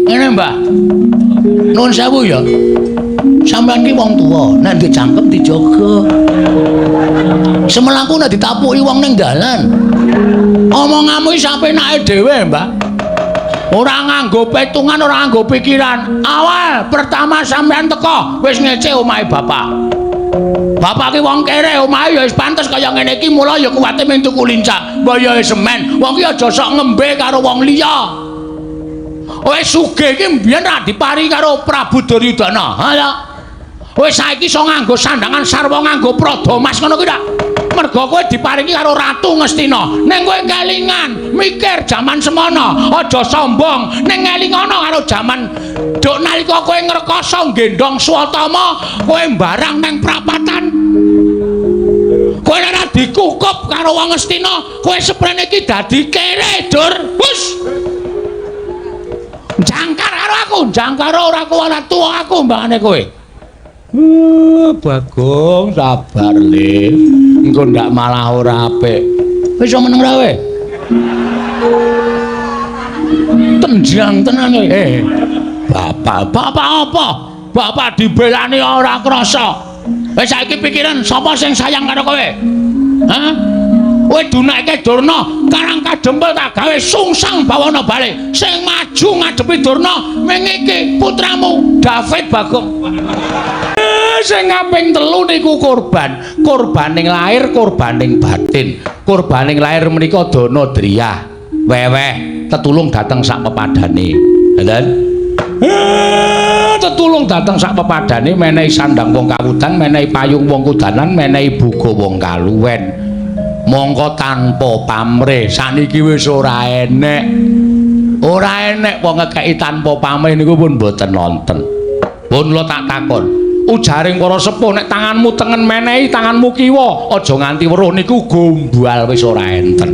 Ngene, Mbah. Nuwun sewu ya. Sampeyan ki wong tuwa, nek duwe cangkem dijaga. Semelaku nek ditapuki wong ning dalan. Omonganmu iki sapenake dhewe, Mbah. Ora nganggo petungan, ora nganggo pikiran. Awal pertama sampeyan teko wis ngece omahe bapak. Bapak ki wong kere, omahe ya wis pantes kaya ngene iki, mula ya kuwate mung tuku lincah. Mbah ya semen, wong ki aja sok ngembe karo wong liya. Wis sugih iki mbiyen ra diparingi karo Prabu Duryudana. Ha ya. Wis saiki iso nganggo sandangan sarwa nganggo prada mas ngono kuwi ta. Mergo kowe diparingi karo Ratu Ngastina. Ning kowe kelingan, mikir jaman semono, aja sombong. Ning ngelingono karo jaman duk nalika kowe ngrekasa nggendhong Swatama, kowe mbarang nang prapatan. Kowe ora dikukup karo wong Ngastina, kowe seprene iki dadi kere, Dur. Hus. Jangkar karo aku, jangkar ora kuwi tuwa aku mbangane kowe. Bagong sabar le. Engko ndak malah ora apik. Wis iso meneng ra kowe? Tenjang tenan kowe. Bapak, bapak apa? Bapak dibelani ora krasa. Wis saiki pikiran sapa sing sayang karo kowe? Hah? Kowe dunake Durna, Karang Kadempel tak gawe sungsang bawana bali. Sing maju ngadepi Durna ming iki putramu David Bagong. Sing kaping telu niku korban. Korbaning lahir, korbaning batin. Korbaning lahir menika dana driyah, weweh, tetulung dateng sak pepadane. Ngoten? Tetulung dateng sak pepadane, menehi sandang wong kawudan, menehi payung wong kudanan, menehi buga wong kaluwen. Mongko tanpa pamrih saniki wis ora enek. Ora enek wong ngekeki tanpa pamrih niku pun mboten nonton. Pun kula tak takon. Ujaring para sepuh nek tanganmu tengen menehi tanganmu kiwa aja nganti weruh niku gombal wis ora enten.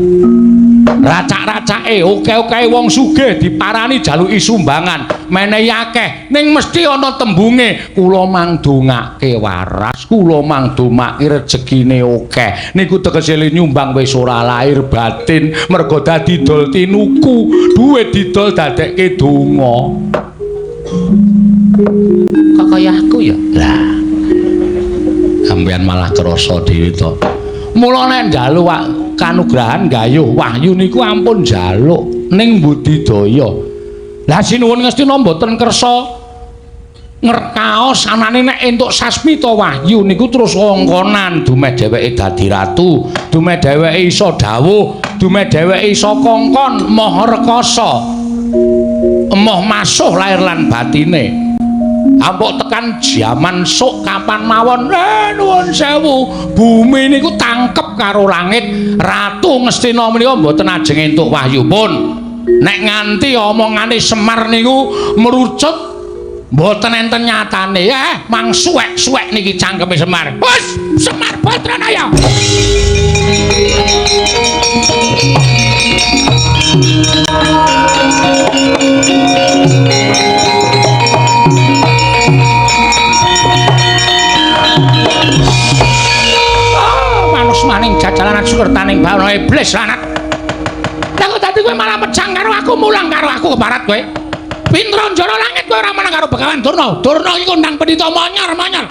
Racak-racake oke-oke wong sugih diparani jaluki sumbangan menehi akeh ning mesti ana tembunge kula mangdongake waras, kula mangdomake rejekine akeh. Niku tegese nyumbang wis ora lahir batin mergo dadi dol tinuku, duit didol dadekke donga. Kok kaya aku ya? Lah. Sampeyan malah krasa dhewe to. Mula nek njaluk kanugrahan gayuh wahyu niku ampun njaluk ning budidaya. Lah sinuwun Ngastina mboten kersa ngerkaos anane nek entuk sasmita wahyu niku terus kongkonan dumeh dheweke dadi ratu, dumeh dheweke iso dawuh, dumeh dheweke iso kongkon moh rekasa. Emoh masuh lahir lan batine. Ampuk tekan jaman sok kapan mawon, nuwun sewu, bumi niku tangkep karo langit. Ratu Ngastina menika mboten ajeng entuk wahyu pun. Nek nganti omongane Semar niku merucut mboten enten nyatane, mang suwek-suwek niki cangkeme Semar. Wes, Semar Badranaya. Manusmaning jajalanan sukertaning bawana iblis lanat. Lah kok dadi kowe malah mejang karo aku, mulang karo aku keparat kowe. Pinter njara langit kowe ora menang karo Begawan Durna. Durna iki kondang pendhita monyor-monyor.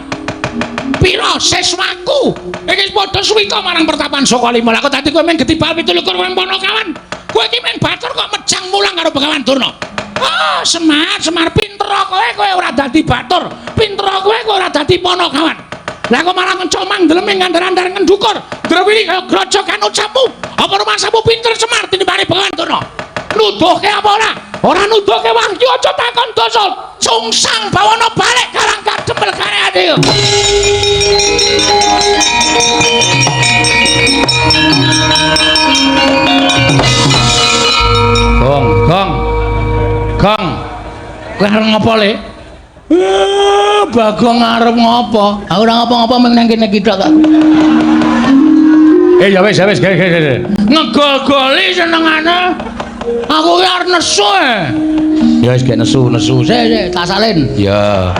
Pira siswaku iki padha suwita marang pertapan Sokalima. Lah kok dadi kowe mung getibal 27 kowe Panakawan. Kowe iki mung batur kok mejang mulang karo Begawan Durna. Ah, Semar, Semar pinter kowe, kowe ora dadi batur. Pinter kowe, kowe ora dadi Panakawan. Lah kok malah ngecomang ndeleme ngandar-andar ngendukur. Drewili kaya grojogan ucapmu. Apa rumangsamu pinter Semar tinimbane Begawan Durna? Nuduhke apa ora? Ora nuduhke wahyu aja takon dosa. Sungsang bawana balik Karang Kadempel kare ati. Gong, gong. Gong. Kowe arep ngopo le? Bagong arep ngopo? Aku ora ngopo-ngopo mung nang kene iki tok kok. Ya wis, ya wis, ge ge ge. Ngegol-goli senengane. Aku ki arep nesu e. Ya wis gek nesu, nesu. Sik, sik, tak salin. Ya.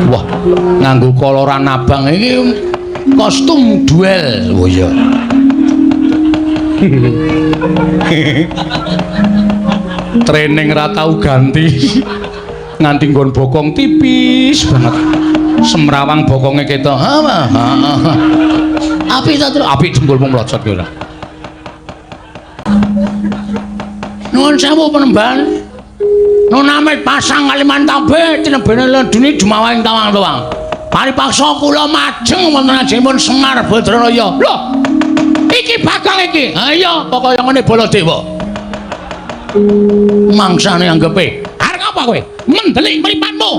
Wah, nganggo koloran abang iki kostum duel. Oh iya. Training ra tau ganti. Nganti nggon bokong tipis banget. Semrawang bokonge ketok. Ha ha. Apik ta, Tru? Apik jengkulmu mlocot kowe ora. Nuwun sewu penemban. Nun amit pasang Kalimantan tinebene lendune jumawa ing tawang-tawang. Paripaksa kula majeng wonten ajengipun Semar Badranaya. Lho. Iki Bagong iki. Ha iya, pokoke ngene Baladewa. Mangsane anggepe. Arep ngapa kowe? Mendelik mripatmu.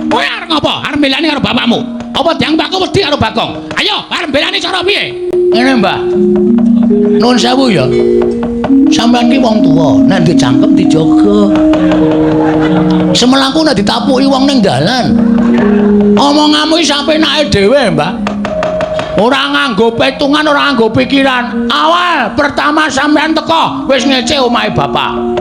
Kowe arep ngapa? Arep mbelani karo bapakmu. Apa dianggap aku wedi karo Bagong? Ayo, arep mbelani cara piye? Ngene, Mbah. Nuwun sewu ya. Sampeyan ki wong tuwa, nek duwe cangkem dijaga. Semelaku nek ditapuki wong ning dalan. Omonganmu iki sapenake dhewe, Mbah. Ora nganggo petungan, ora nganggo pikiran. Awal pertama sampeyan teko wis ngece omahe bapak.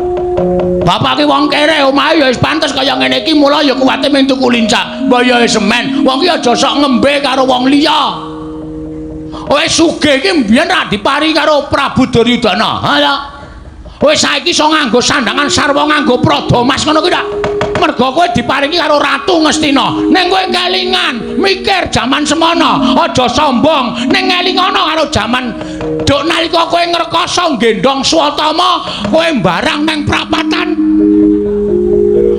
Bapak ki wong kere, omahe ya wis pantes kaya ngene iki, mula ya kuwate mung tuku lincah. Mbah ya semen. Wong ki aja sok ngembe karo wong liya. Wis sugih iki mbiyen ra dipari karo Prabu Duryudana. Ha ya. Wis saiki iso nganggo sandangan sarwa nganggo prada mas ngono kuwi ta. Mergo kowe diparingi karo Ratu Ngastina. Ning kowe kelingan mikir jaman semono, aja sombong. Ning ngelingono karo jaman duk nalika kowe ngrekoso nggendhong Swatama, kowe mbarang nang prapatan.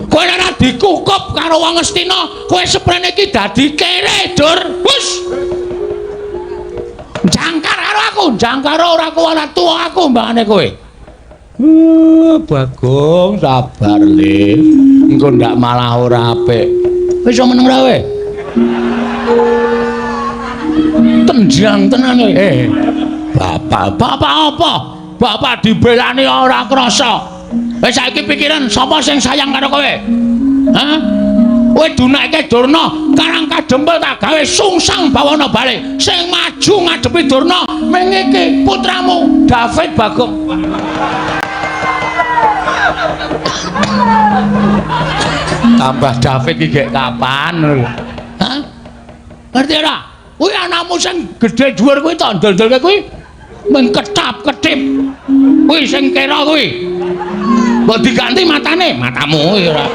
Kowe ora dikukup karo wong Ngastina, kowe seprene iki dadi kere, Dur. Wus. Jangkar karo aku, jangkar ora kuwala tuwa aku mbangane kowe. Bagong sabar le. Engko ndak malah ora apik. Wis iso meneng ra kowe? Tenjang tenan kowe. Bapak, bapak apa? Bapak dibelani ora krasa. Wis saiki pikiran sapa sing sayang karo kowe? Hah? Kowe dunake Durna, Karang Kadempel tak gawe sungsang bawana balik. Sing maju ngadepi Durna ming iki putramu David Bagong. Tambah David iki gek kapan? Hah? Ngerti ora? Kuwi anakmu sing gedhe dhuwur kuwi tak ndol-ndolke kuwi mung ketap-ketip. Kuwi sing kira kuwi. Mbok diganti matane, matamu kuwi ora.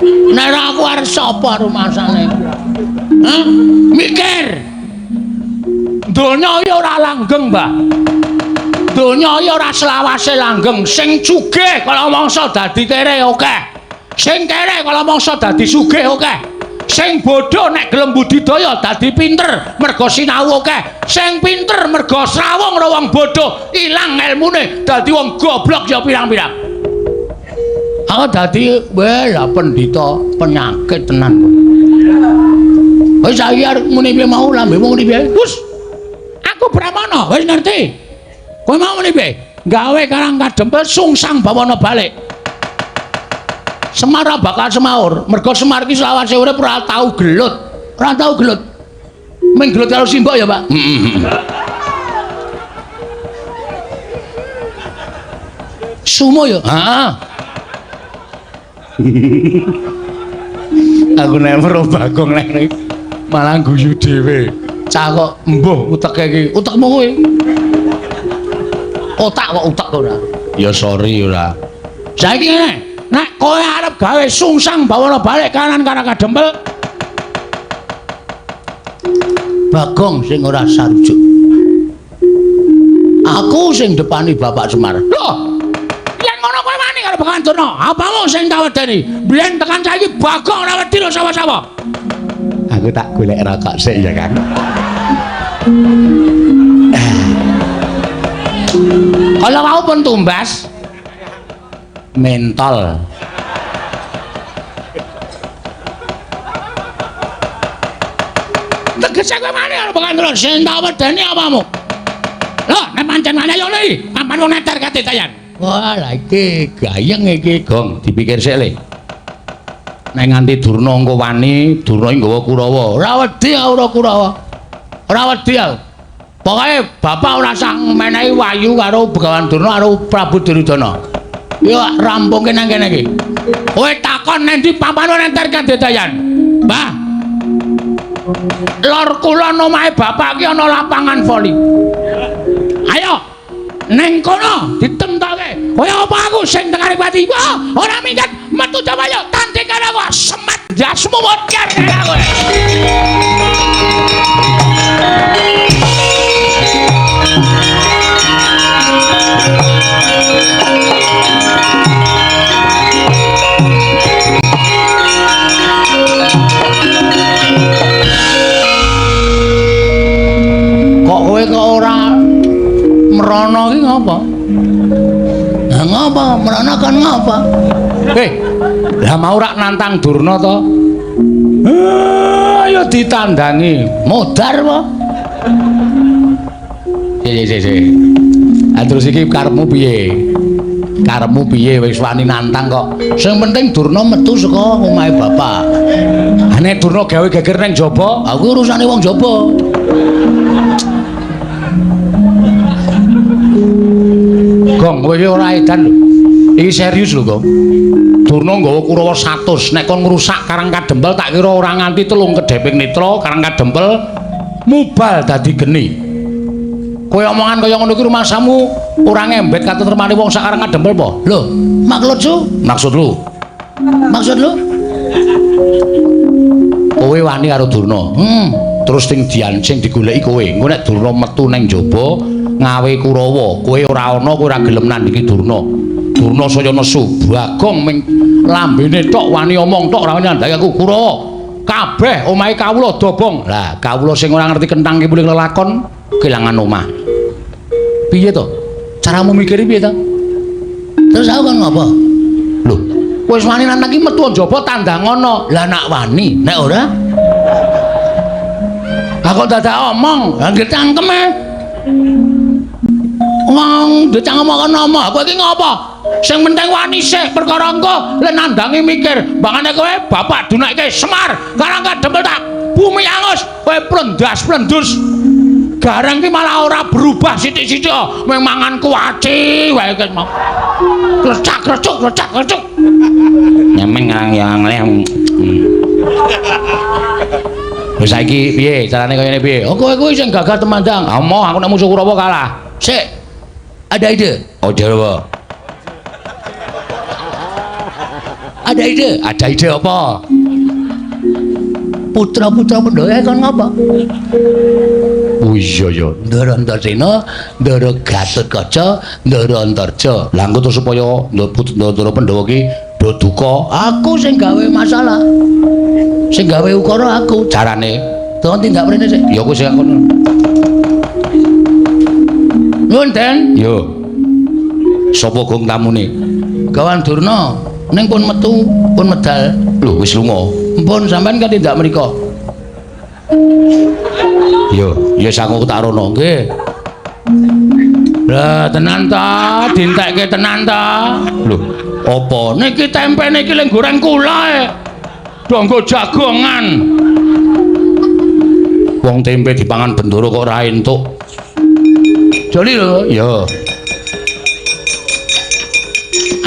Nek ora aku arep sapa rumasane? Hah? Mikir. Donya iki ora langgeng, Mbah. Donya iki ora selawase langgeng. Sing sugih kala mangsa dadi kere akeh. Sing kere kala mangsa dadi sugih akeh. Sing bodho nek gelem budidaya dadi pinter mergo sinau akeh. Sing pinter mergo srawung karo wong bodho ilang elmune dadi wong goblok ya pirang-pirang. Aku dadi weh lah pendhita penyakit tenan. Wis saiki arep muni piye mau lambemu muni piye? Wus. Aku Brahmana, wis ngerti. Kowe mau muni piye? Gawe Karang Kadempel sungsang bawana balik. Semar ora bakal semaur, mergo Semar iki selawase urip ora tau gelut. Ora tau gelut. Ming gelut karo simbok ya, Pak. Sumo ya? Heeh. Aku nek weruh Bagong nek malah guyu dhewe. Cah kok embuh uteke iki. Utekmu kuwi. Otak kok utek ora. Ya sorry ora. Saiki ngene, nek kowe arep gawe sungsang bawana balik kanan Karang Kadempel, Bagong sing ora sarujuk. Aku sing depani Bapak Semar. Loh. Yen ngono kowe wani karo Begawan Durna, apamu sing tak wedeni? Biyen tekan saiki Bagong ora wedi lho sapa-sapa. Aku tak golek rokok sik ya, Kang. Kalau mau pun tumbas mentol. Tegese kowe wani karo Begawan Durna, sing tak wedeni apamu? Loh, nek pancen wani ayo le, papan wong neter kate tayan. Wah, lah iki gayeng iki, Gong, dipikir sik le. Nek nganti Durna engko wani, Durna iki nggawa Kurawa. Ora wedi aku ora Kurawa. Ora wedi aku. Pokoke bapak ora usah menehi wahyu karo Begawan Durna karo Prabu Duryudana. Yo rampungke nang kene iki. Kowe takon nang ndi papan neter kadedayan. Mbah. Lor kulon omahe bapak ki ana lapangan voli. Ayo. Neng kono ditemtoke. Kaya apa aku sing tekan Saripati. Wah, ora minggat metu Jawaya tanding karo aku. Semat jasmu modar karo kowe. Kok kowe kok ora merono iki ngapa? Lah ngapa? Merono kon ngapa? Lah mau rak nantang Durna to? Ayo ditandangi. Modar apa? Sik. Ah terus iki karepmu piye? Karepmu piye wis wani nantang kok. Sing penting Durna metu saka omahe bapak. Ha nek Durna gawe geger ning jaba, aku urusane wong jaba. Gong, kowe iki ora edan lho. Iki serius lho, Gong. Durna nggawa Kurawa 100, nek kon ngrusak Karang Kadempel tak kira ora nganti telung kedheping netra Karang Kadempel mubal dadi geni. Kowe omongan kaya ngono iki rumasamu ora ngembet katentremane wong sak Karang Kadempel apa? Lho, maksud lu? Maksud lu? Maksud lu? Kowe wani karo Durna. Terus sing diancing digoleki kowe. Engko nek Durna metu ning jaba ngawe Kurawa, kowe ora ana, kowe ora gelem nandhingi Durna. Durna saya nesu, Bagong ming lambene tok wani omong tok ora wani nandhangi aku Kurawa. Kabeh omahe kawula dobong. Lah, kawula sing ora ngerti kenthang kipuling lelakon kelangan omah. Piye to? Caramu mikir piye to? Terus aku kon ngopo? Lho, wis wani nantang iki metu njaba tandangono. Lah nak wani, nek ora? Lah kok dadak omong, lah nggih cangkeme. Wong ndecang omong kono omong, kowe iki ngopo? Sing penting wani sik perkara engko le nandangi mikir. Mbangane kowe bapak dunekke Semar, Karang Kadempel tak bumi angus, kowe plendas-plendus. Gareng ki malah ora berubah sithik-sithik, mung mangan kuaci wae ki mau. Klecak-klecuk, klecak-klecuk. Nyemeng yang leh. Wis saiki piye carane kaya ngene piye? Oh kowe kuwi sing gagah temandang. Amoh aku nek musuh Kurawa kalah. Sik. Ada ide. Oh apa? Ada ide. Ada ide apa? Putra-putra Pandhawa kon ngapa? Oh iya ya. Ndara Antasena, Ndara Gatotkaca, Ndara Antarja. Lah engko terus supaya Ndara Pandhawa ki do duka, aku sing gawe masalah. Sing gawe ukara aku. Carane Tolong tindak mrene sik. Ya aku sing kono. Nuwun, Den. Yo. Sapa gong tamune? Gawan Durna. Ning pun metu, pun medal. Lho wis lunga. Mpun sampean kan tindak mriko. Yo, ya sangu tak rono. Nggih. Lah tenan ta, dientekke tenan ta. Lho, apa? Niki tempe niki lek goreng kula e. Donggo jagongan. Wong tempe dipangan bendoro kok ora entuk. Joli lho. Yo.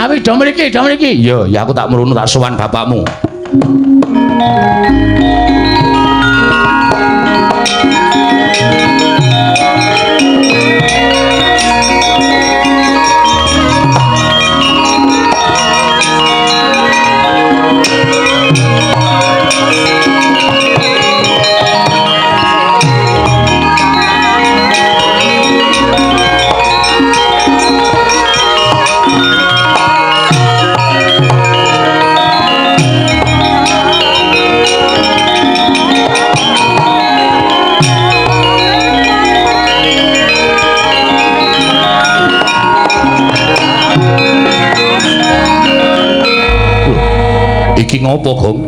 Awi do mriki, do mriki. Yo, ya aku tak mrunu tak sowan bapakmu. Iki ngopo, Gong?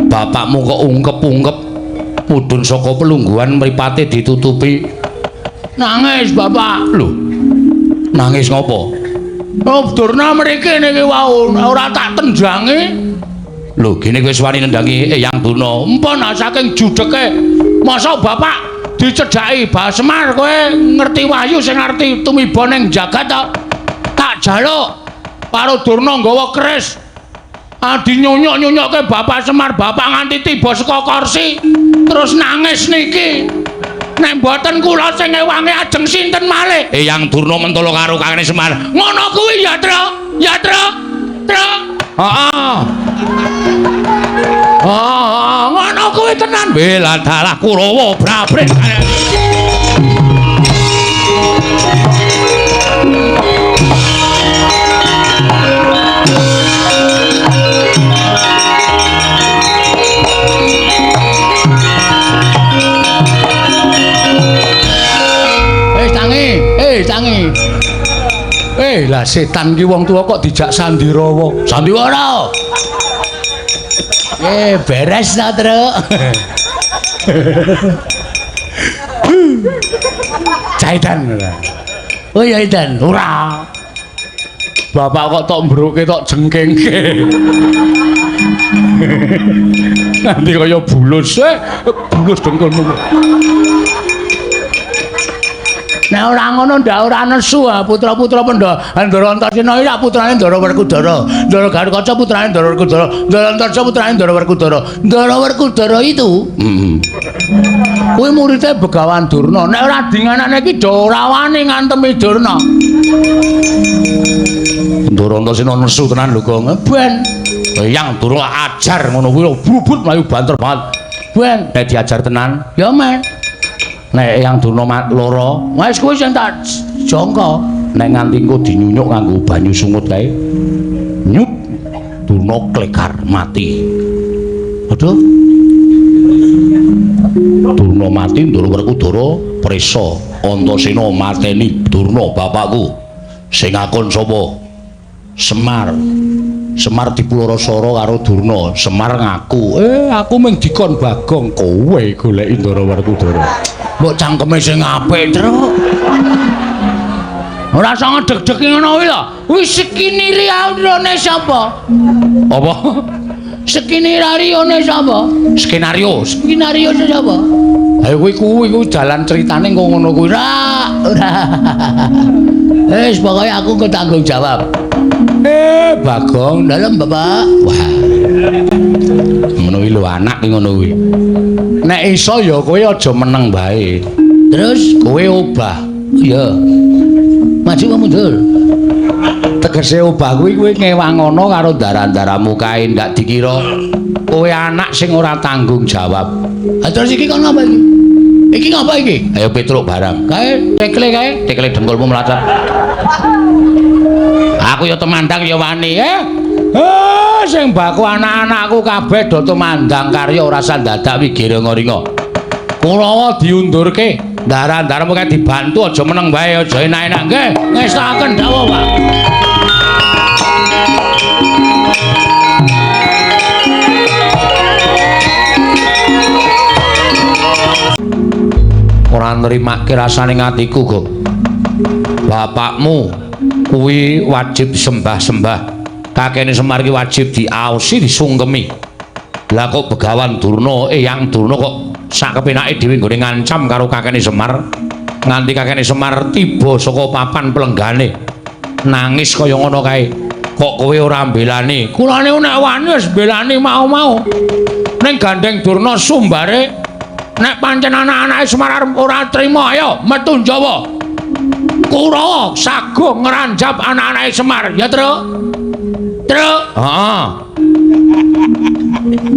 Bapakmu kok ungkep-ungkep mudhun saka pelungguhan mripate ditutupi. Nangis, Bapak. Lho. Nangis ngopo? Oh, Durna mriki niki wau ora tak tendangi. Lho, gene kowe wis wani nendangi Eyang Durna. Empun saking judeke. Masa Bapak dicedhaki Bah Semar kowe ngerti wahyu sing ngerti tumiba ning jagat ta? Tak jaluk karo Durna nggawa keris. Adi nyonyok-nyonyokke Bapak Semar, Bapak nganti tiba saka kursi terus nangis niki. Nek mboten kula sing ngewangi ajeng sinten malih? Eyang Durna mentolo karo Kakang Semar. Ngono kuwi ya, Tru. Ya, Tru. Heeh. Heeh, ngono kuwi tenan. Bela dalah Kurawa brabret. Tangi. Lah setan ki wong tuwa kok dijak sandirawa. Sandiwara. Beres ta, Truk. Caitan ora. Oh ya Idan, ora. Bapak kok tok mbruke tok jengkengke. Nanti kaya bulus, bulus dengkulmu. Nek ora ngono ndak ora nesu putra-putra Pandhawa. Ndara Antasena iki lak putrane Ndara Werkudara. Ndara Garukaca putrane Ndara Werkudara. Ndara Antarja putrane Ndara Werkudara. Ndara Werkudara itu kuwi muridé Begawan Durna. Nek ora dinganane iki do ora wani ngantemi Durna. Ndara Antasena nesu tenan lho, Gong. Ben Eyang Durna ajar ngono kuwi brubut mlayu banter banget. Ben nek diajar tenan, ya men. Nek Eyang Durna lara, wis kuwi sing tak jangka. Nek nganti engko dinyunyuk nganggo banyu sungut kae. Nyut Durna klekar mati. Aduh. Durna mati, Ndara Werkudara prisa. Antasena mateni Durna bapakku. Sing ngakon sapa? Semar. Semar dipulorosara karo Durna. Semar ngaku, aku mung dikon Bagong, kowe goleki Ndara Werkudara. Mbok cangkeme sing apik, Truk. Ora usah ngedeg-deg ngono kuwi lho. Kuwi skenario sapa? Apa? Skenario sapa? Skenario, skenario sapa? Ayo kuwi kuwi jalan ceritane kok ngono kuwi. Ora, ora. Wis pokoke aku engko tanggung jawab. Bagong, dalem Bapak. Wah. Ngono kuwi lho anak ki ngono kuwi. Nek iso ya kowe aja meneng bae. Terus kowe obah. Iya. Maju apa mundur? Tegese obah kuwi kowe ngewangono karo ndara-ndaramu kae ndak dikira kowe anak sing ora tanggung jawab. Ha terus iki kon ngapa iki? Iki ngapa iki? Ayo Petruk barang. Kae tekle kae, tekle dengkulmu mlacat. Aku ya temandang ya wani, sing baku anak-anakku kabeh do tumandang karya ora sandadak wigiringa-ringa. Kurawa diundurke, ndara-ndaramu kae dibantu aja meneng wae, aja enak-enak nggih. Ngestokaken dawuh, Pak. Ora nrimake rasane atiku, Gong. Bapakmu kuwi wajib sembah-sembah. Kakene Semar ki wajib diaosi, disungkemi. Lah kok Begawan Durna, Eyang Durna kok sak kepenake dhewe nggone ngancam karo kakene Semar. Nganti kakene Semar tiba saka papan plenggane. Nangis kaya ngono kae. Kok kowe ora mbelani? Kula niku nek wani wis mbelani mau-mau. Ning gandeng Durna sumbare nek pancen anak-anake Semar arep ora trima, ayo metu Jawa. Kurawa saguh ngranjap anak-anake Semar, ya Truk? Truk. Heeh.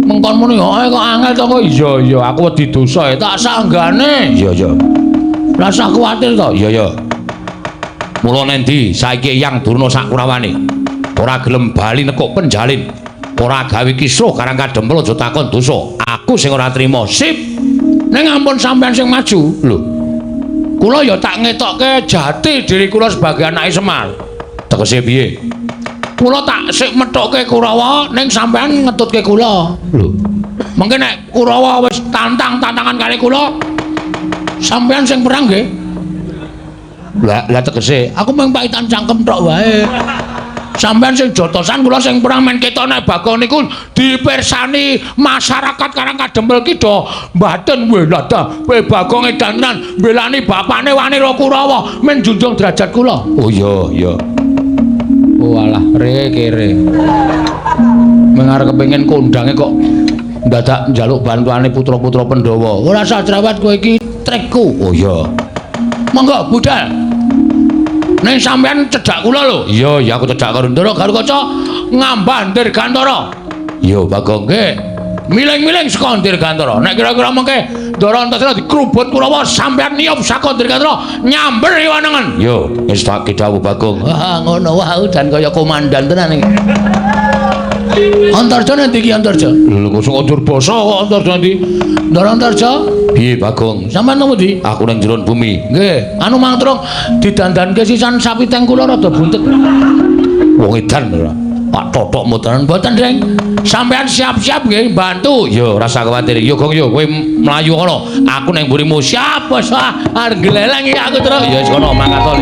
Mengkon muni kok angel to kok. Iya iya, aku wedi dosa ya tak sanggane. Iya iya. Rasa kuwatir to? Iya iya. Mula nendi saiki Eyang Durna sak Kurawane ora gelem bali nekuk penjalin, ora gawe kisruh karang kadempel aja takon dosa. Aku sing ora trima. Sip. Ning ampun sampean sing maju. Lho. Kula ya tak ngetokke jati diri kula sebagai anake Semar. Tegese piye? Kula tak sik methukke Kurawa ning sampean ngetutke kula. Lho. Mengke nek Kurawa wis tantang-tantangan kali kula, sampean sing perang nggih. Lah lah tegese aku mung paitan cangkem tok wae. Sampean sing jotosan kula sing perang men ketok nek Bagong niku dipirsani masyarakat Karang Kadempel ki do mbaten weh lah ta kowe Bagong edan tenan mbelani bapane wani ro Kurawa men junjung derajat kula. Oh iya iya. Oh alah re kere. Mengarep kepengin kondange kok ndadak njaluk bantuane putra-putra Pandhawa. Ora usah cerewet kowe iki trekku. Oh iya. Monggo budal. Ning sampean cedhak kula lho. Iya, ya aku cedhak karo Ndara Garukaca ngambah Dirgantara. Iya, Bagong nggih. Miling-miling saka Dirgantara. Nek kira-kira mengke Ndara Antasena dikrubut Kurawa sampean niyup saka Dirgantara nyamber iwanengen. Iya, wis tak kidhawuh Bagong. Wah, ngono wae dan kaya komandan tenan iki. Antarja nanti iki Antarja. Lho kok sing Durbasa kok Antarja nanti. Ndara Antarja? Piye Bagong? Sampeyan nang pundi? Aku nang jero bumi. Nggih, anu mang trung didandanke sisan sapi teng kula rada buntet. Wong edan ora. Pak Totok mboten mboten, Deng. Sampeyan siap-siap nggih bantu. Yo rasa kuwatir. Yo Gong yo kowe mlayu kono. Aku nang mburimu. Siap, bos. Arep gleleng iki aku terus. Ya wis kono mangkat to.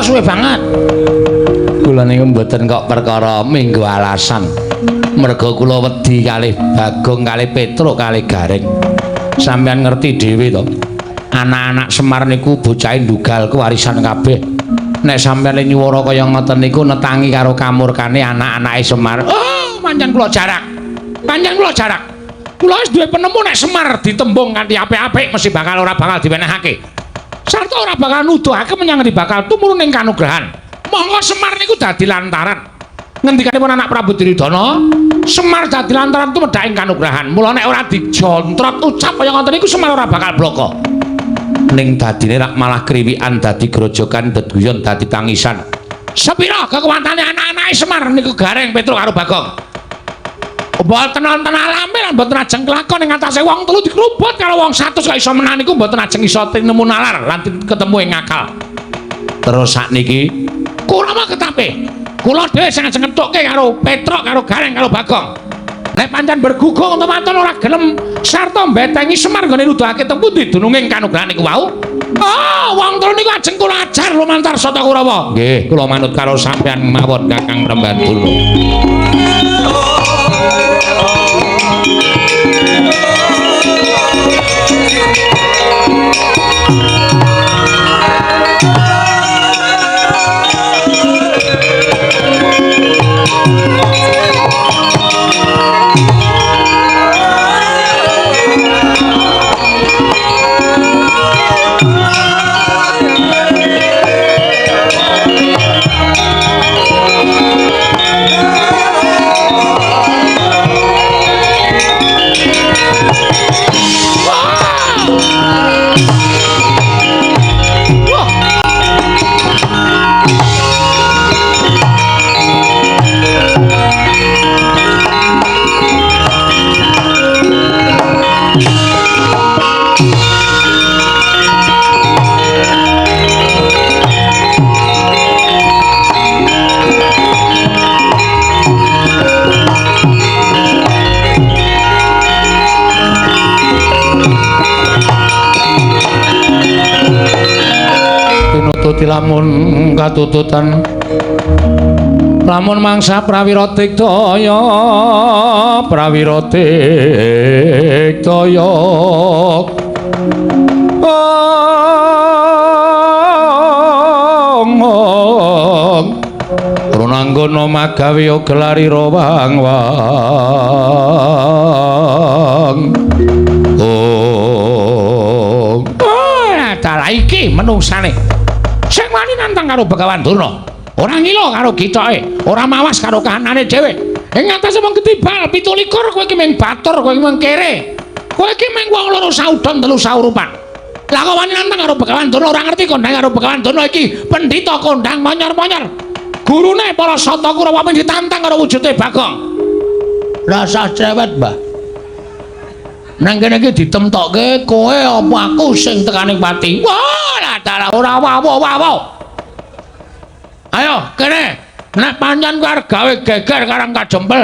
Suwe banget. Kula niku mboten kok perkara minggu alasan. Merga kula wedi kalih Bagong, kalih Petruk, kalih Gareng. Sampeyan ngerti dhewe to. Anak-anak Semar niku bocahe ndugal kewarisan kabeh. Nek sampeyan nyuwara kaya ngoten niku netangi karo kamurkane anak-anake Semar. Oh, pancen kula jarak. Pancen kula jarak. Kula wis duwe penemu nek Semar ditembung kanthi apik-apik mesti bakal ora bakal diwenehake. Sarta ora bakal nuduhake menyang ngendi bakal tumurun ing kanugrahan. Monggo Semar niku dadi lantaran. Ngendikanipun anak Prabu Duryudana, Semar dadi lantaran tumedhak ing kanugrahan. Mula nek ora dijontrot ucap kaya ngoten niku Semar ora bakal bloko. Ning dadine rak malah kriwikan dadi grojogan deduyon dadi tangisan. Sepira kekuwatane anak-anake Semar niku Gareng, Petruk karo Bagong. Mboten wonten alame lan mboten ajeng kelakon ing atase wong telu dikrubut karo wong 100 kok iso menang niku mboten ajeng iso tinemu nalar lan ketemu ing akal. Terus sakniki Kurawa ketape. Kula dhewe sing ajeng ngethukke karo Petruk, karo Gareng, karo Bagong. Nek pancen bergugung wonten ora gelem sarta mbetengi Semar nggone nuduhake teng pundi dununging kanugrahan niku wau. Oh, wong telu niku ajeng kula ajar lumantar Sata Kurawa. Nggih, kula manut karo sampeyan mawon Kakang Prembantuna. Tinututi lamun katututan lamun mangsa prawira digdaya prawira digdaya ong runanggana magawe gelarira wang wang. menungsane. Sing wani nantang karo Begawan Durna, ora ngila karo gitoke, ora mawas karo kahanane dhewe. Ing atase wong ketibal 17 kowe iki mung batur, kowe iki mung kere. Kowe iki mung wong loro saudon telu saurupan. Lah kok wani nantang karo Begawan Durna, ora ngerti kondang karo Begawan Durna iki pendhita kondang monyor-monyor. Gurune para Sata Kurawa mung ditantang karo wujude Bagong. Rasa cewet, Mbah. Nang kene iki ditemtokke kowe apa aku sing tekaning pati. Wah, lah dalah ora wawo-wawo. Ayo kene, nek pancen kowe arep gawe geger karang kajempel.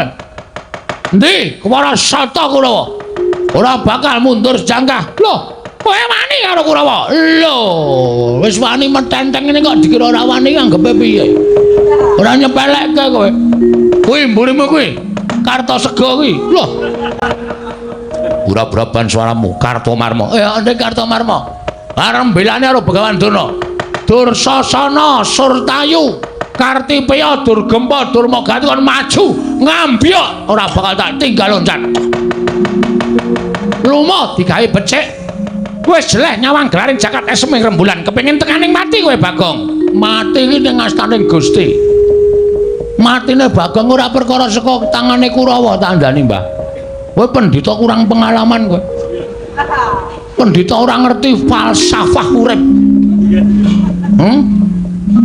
Endi para Sata Kurawa? Ora bakal mundur sejangkah. Loh, kowe wani karo Kurawa? Lho, wis wani metenteng ngene kok dikira ora wani anggepe piye? Ora nyepelekke kowe. Kuwi mburimu kuwi. Kartosega kuwi. Loh. Ura-uraban suaramu Kartomarma. Ndek Kartomarma. Arep mbelani karo Begawan Durna. Dursasana Surtayu Kartipeya Durgempa Durmagati kon maju ngambyok ora bakal tak tinggal loncat. Lumo digawe becik. Wis jeleh nyawang gelaring jagat esem ing rembulan kepengin tekaning mati kowe Bagong. Mati iki ning astaning Gusti. Matine Bagong ora perkara saka tangane Kurawa tandani, Mbah. Kowe pendhita kurang pengalaman kowe. Pendhita ora ngerti falsafah urip.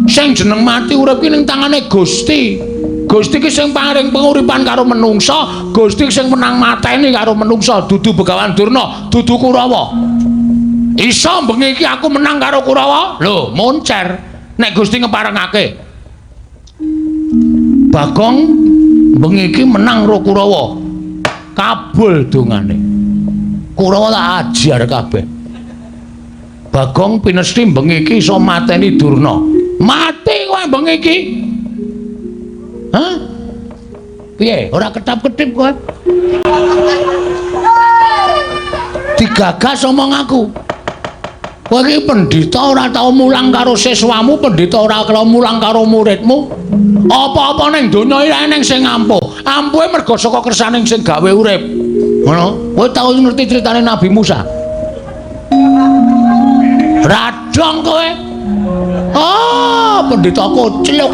Sing jeneng mati urip ki ning tangane Gusti. Gusti ki sing paring penguripan karo menungsa, Gusti sing menang mateni karo menungsa, dudu Begawan Durna, dudu Kurawa. Iso bengi iki aku menang karo Kurawa? Lho, moncer. Nek Gusti ngeparengake. Bagong bengi iki menang karo Kurawa. Kabul dongane. Kurawa tak ajar kabeh. Bagong pinesti bengi iki iso mateni Durna. Mati kowe bengi iki. Hah? Piye? Ora ketap-ketip kowe. Digagas omong aku. Kowe iki pendhita ora tau mulang karo siswamu, pendhita ora tau mulang karo muridmu. Apa-apa ning donya iki eneng sing ampuh. Ampuhe mergo saka kersaning sing gawe urip. Ngono. Kowe tau ngerti critane Nabi Musa? Radong kowe. Oh, pendhita kocluk.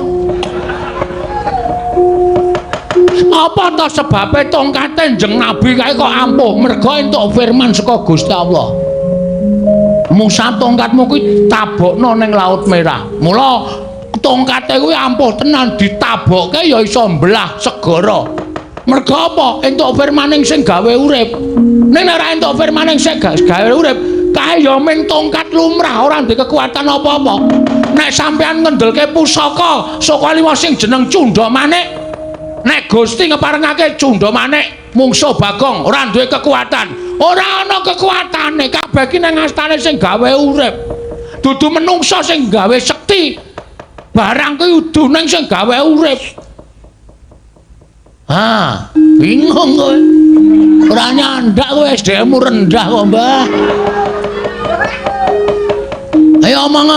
Apa ta sebabe tongkate Kanjeng Nabi kae kok ampuh? Mergo entuk firman saka Gusti Allah. Musa tongkatmu kuwi tabokno ning Laut Merah. Mula tongkate kuwi ampuh tenan, ditabokke ya iso mbelah segara. Mergo apa? Entuk firmaning sing gawe urip. Ning nek ora entuk firmaning sing gawe urip, kae ya mung tongkat lumrah, ora ndek kekuatan apa-apa. Nek sampean ngendelke pusaka saka liwa sing jeneng Cundha Manik, nek Gusti ngeparengake Cundha Manik mungsuh Bagong ora duwe kekuatan. Ora ana kekuatane, kabeh iki nang astane sing gawe urip. Dudu menungsa sing gawe sekti. Barang kuwi udu ning sing gawe urip. Ha, bingung kowe. Ora nyandak kowe, SDM-mu rendah kok, Mbah. Ayo omong.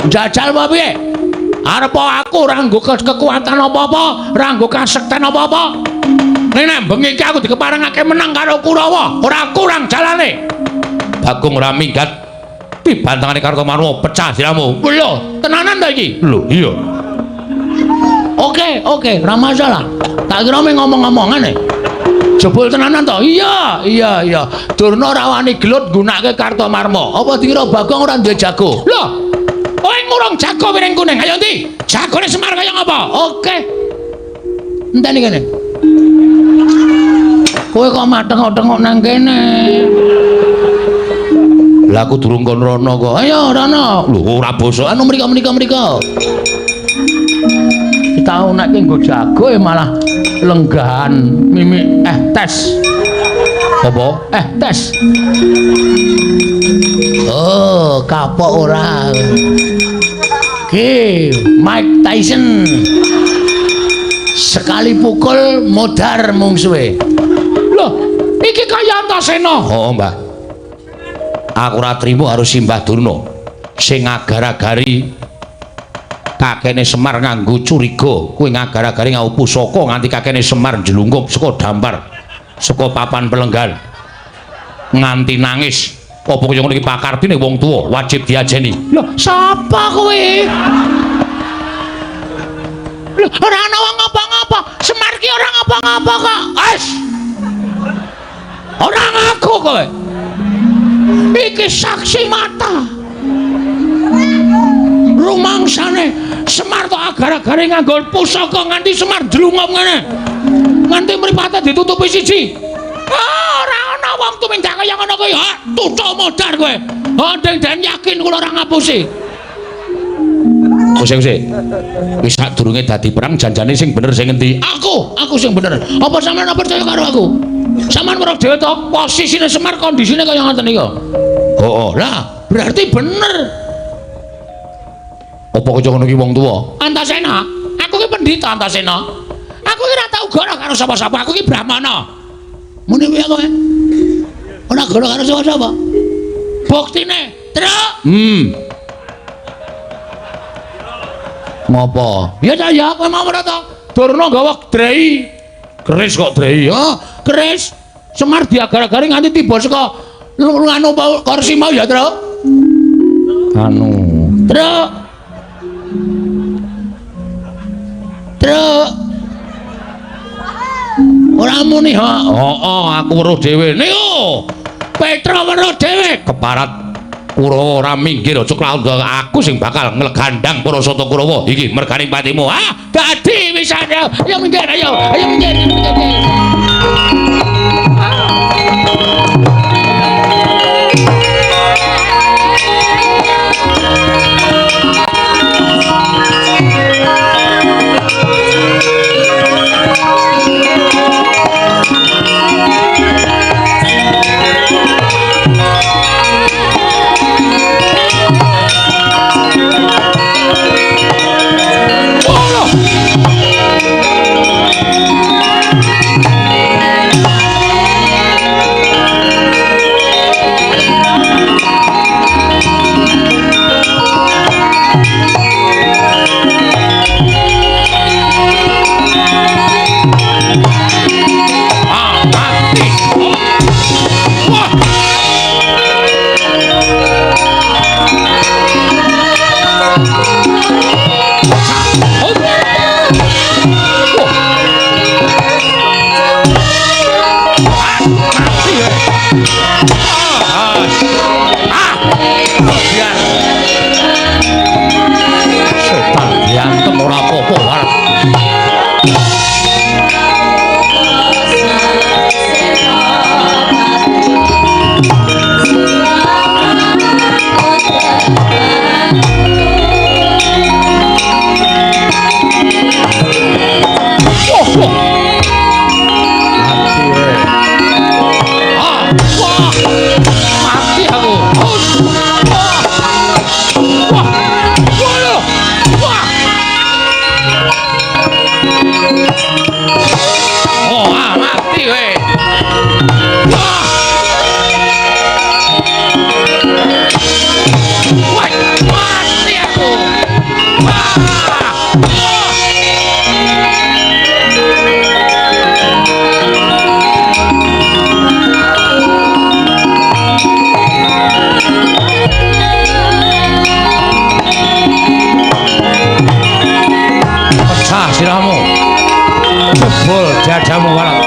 Jajal apa piye? Arep aku ora nggo kekuatan apa-apa, ora nggo kasekten apa-apa. Ning nek bengi iki aku dikeparengake menang karo Kurawa, ora kurang jalane. Bagong ora minggat. Dibantangane Kartomarma pecah siramu. Lho, tenanan ta iki? Lho, iya. Oke, oke, ora masalah. Tak kira mung ngomong-ngomongan e. Jebul tenanan to? Iya, iya, iya. Durna ora wani gelut nggunakake Kartomarma. Apa dikira Bagong ora duwe jago? Lho, kowe ngurung jago piring kuning. Ayo ndi? Jagone Semar kaya ngapa? Oke. Enteni kene. Kowe kok mateng-tengok nang kene. Lah aku durung kon rono kok. Ayo rono. Lho ora basa. Anu mriko mriko mriko. Tau nek nggo jago malah lenggahan mimi tes. Apa? Tes. Oh, kapok ora. Ki Mike Tyson. Sekali pukul modar mungsuhe. Loh, iki kaya Antasena. Oh, Mbah. Aku ora trimo karo Simbah Durna sing agar-agari kakene Semar nganggo curiga, kuwi ngagar-agari nganggo pusaka nganti kakene Semar njlungkup saka dampar, saka papan pelenggan nganti nangis. Apa kaya ngono iki pakardine wong tuwa wajib diajeni. Lho, sapa kowe? Lho, ora ana wong ngapa-ngapa. Semar ki ora ngapa-ngapa kok. Wes. Ora ngaku kowe. Iki saksi mata. Rumangsane Semar tok agar-agare nganggo pusaka nganti Semar ndlungup ngene. Nganti mripate ditutupi siji. Ora ana wong tumindak kaya ngono kuwi. Ha, tutuk modar kowe. Ha, den yakin kula ora ngapusi. Sik. Wis sadurunge dadi perang janjane sing bener sing ngendi? Aku sing bener. Apa sampeyan ora percaya karo aku? Sampeyan weruh dhewe to posisine Semar kondisine kaya ngoten niku. Heeh. Lah, berarti bener. Apa kaya ngono iki wong tuwa? Antasena, aku ki pendhita Antasena. Aku ki ora tau goro karo sapa-sapa, aku ki brahmana. Muni piye kowe? Ora goro karo sapa-sapa. Buktine, Truk. Ngopo? Ya ta ya, kowe mau ora to? Durna nggawa drei. Keris kok drei, ha? Keris. Semar diagar-agare nganti tiba saka nganu kursi mau ya, Truk. Anu, Truk. Truk. Ora muni ha. Heeh, aku weruh dhewe. Niku. Petra weruh dhewe keparat Kurawa ora minggir aja klaundha aku sing bakal nglegandang para sata Kurawa iki merganing patimu. Ah, dadi wisan. Ayo minggir, ayo. Ayo minggir, minggir. Sirahmu jebol dadamu warat.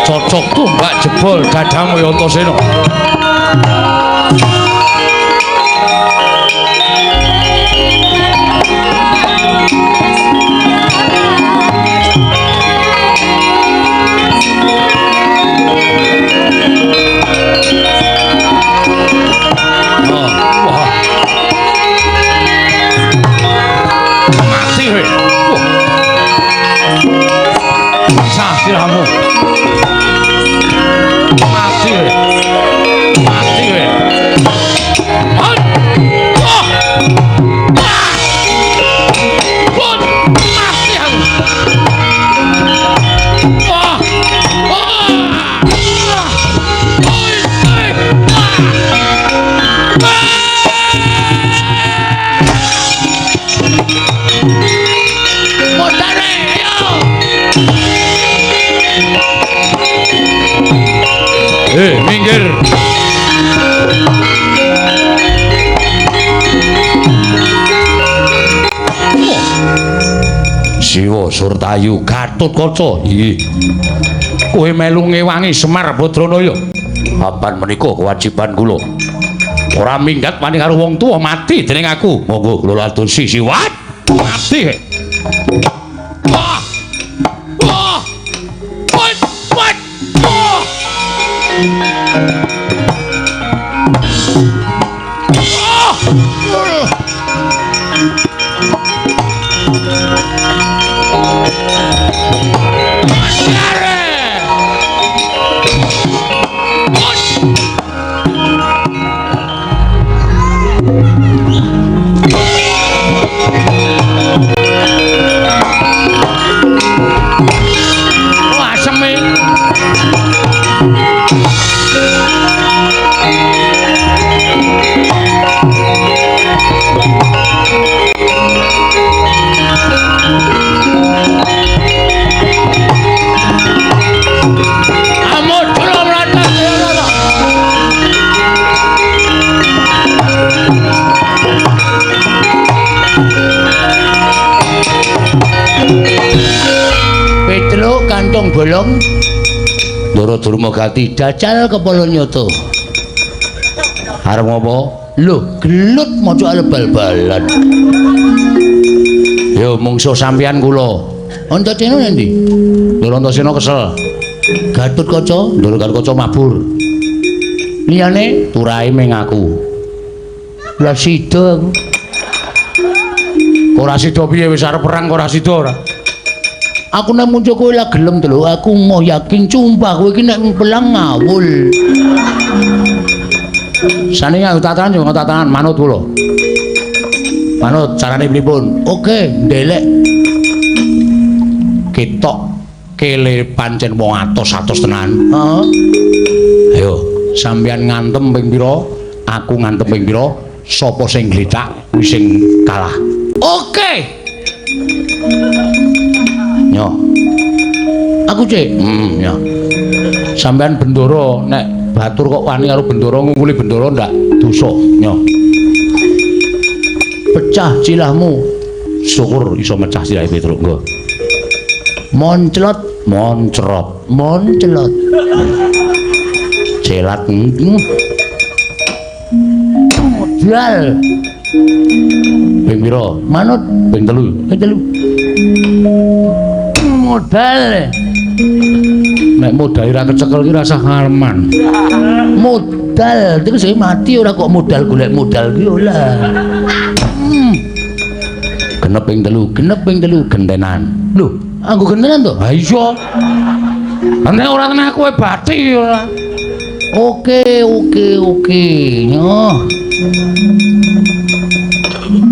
Cocok tumbak jebol dadamu ya Antasena. Oh, wah. Mati kowe. Sah sirahmu. Mati kowe. Mati kowe. Wah. Wah. Minggir. Siwa Surtayu Gatotkaca. Nggih. Kowe melu ngewangi Semar Badranaya. Kapan menika kewajiban kula? Ora minggat wani karo wong tuwa mati dening aku. Monggo kula adosi siwat. Mati. Wah. Wah. Wat wat. Wah. Petruk kantong bolong Ndara Durmagati jajal kepala nyoto. Arep ngopo? Lho, gelut maca arep bal-balan. Yo mungsuh sampeyan kula. Antasena endi? Ndara Antasena kesel. Gatotkaca, Ndara Gatotkaca mabur. Liyane turahe ming aku. Lah sida aku. Ora sida piye wis arep perang ora sida ora. Aku nek muncul kowe lah gelem to lho, aku mau yakin sumpah kowe iki nek pelang ngawul. Sane nganggo tatanan yo tatanan manut kula. Manut carane pripun? Oke, ndelek. Ketok kele pancen wong atos-atos tenan. Heeh. Ayo, sampeyan ngantem ping pira? Aku ngantem ping pira? Sapa sing gletak kuwi sing kalah. Oke. Yo. Aku cek. Ya. Sampeyan bendoro nek batur kok wani karo bendoro ngungkuli bendoro ndak dosa. Yo. Pecah cilahmu. Syukur iso mecah silahe Petruk nggo. Monclot, moncrot, monclot. Celat. Modal. Ping pira? Manut ping 3. Ping 3. Modal. Nek modal ora kecekel ki rasah ngareman. Modal iku sing mati ora kok modal golek modal ki ora. Genep ping 3, genep ping 3 gentenan. Lho, anggo gentenan to? Ha iya. Nek ora tenan kowe bathi ora. Oke, oke, oke. Nyoh.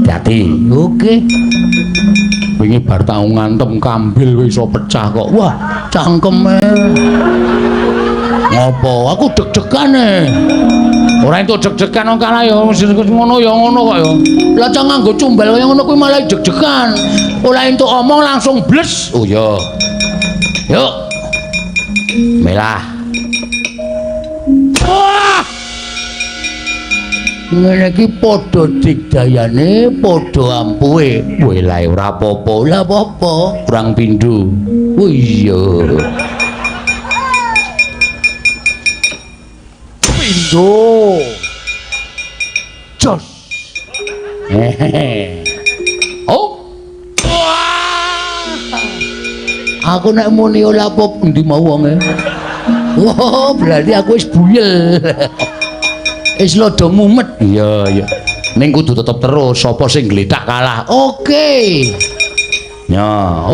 Dadi, oke. Wingi bar tau ngantem kambil wis iso pecah kok. Wah, cangkeme. Ngopo? Aku deg-degane. Ora entuk deg-degan wong kalah ya ngono ya ngono kok ya. Lah cang nganggo cumbal kaya ngono kuwi malah deg-degan. Ora entuk omong langsung bles. Oh iya. Yuk. Melah. Wah! Ngene iki padha digdayane, padha ampuhe. Welae ora apa-apa. Ora apa-apa. Kurang pindho. Oh iya. Pindho. Jos. Oh. Wah. Aku nek muni ora apa endi mau wonge. Wah, berarti aku wis buyel. Wis lodo mumet. Iya, iya. Ning kudu tetep terus, sapa sing gletak kalah. Oke. Ya,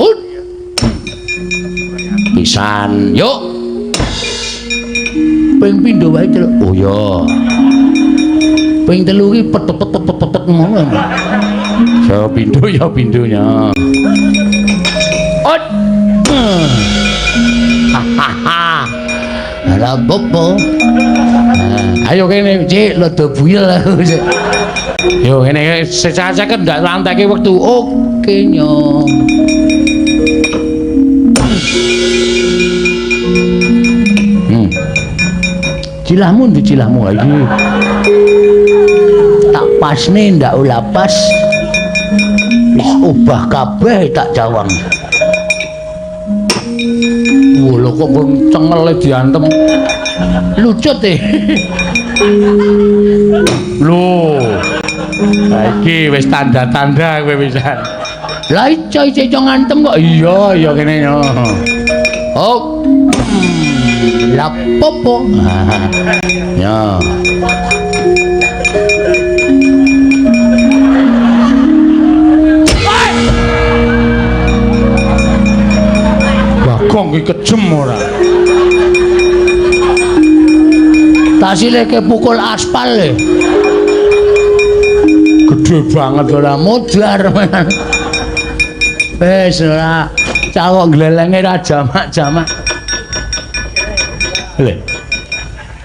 pisan. Yuk. Ping pindho wae, Truk. Oh iya. Ping 3 iki pet-pet-pet-pet ngono. Ya pindho ya pindhonya. Ot. Hahaha. Ora apa-apa. Ayo kene, Cik, lodo buyel aku. Yo ngene secaceken ndak lanteke wektu. Oke, nyo. Cilahmu ndi cilahmu iki? Tak pasne ndak ula pas. Wis obah kabeh tak jawang. Wah, lho kok cengele diantem. Lucut e. Lho. Lah iki wis tanda-tanda kowe pisan. Lah iso iso ngantem kok. Iya, iya kene yo. Oh. Lah popo. Ya. Bagong ki kejem ora. Tasileke pukul aspal le. Gede banget ora modar. Wis ora cawok glelenge ra jamak-jamak. Le.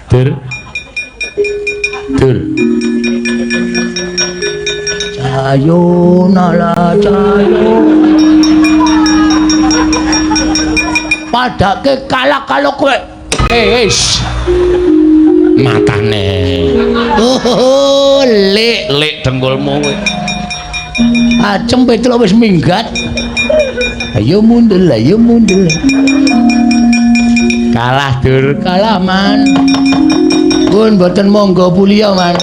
Dur. Dur. Cayo nala cayo. Padake kalah kalau kowe. Wis. Matane. Oh, lek lek dengkulmu kowe. Acem Petruk wis minggat. Ayo mundur, ayo mundur. Kalah dur, kalah man. Pun mboten monggo puliya man.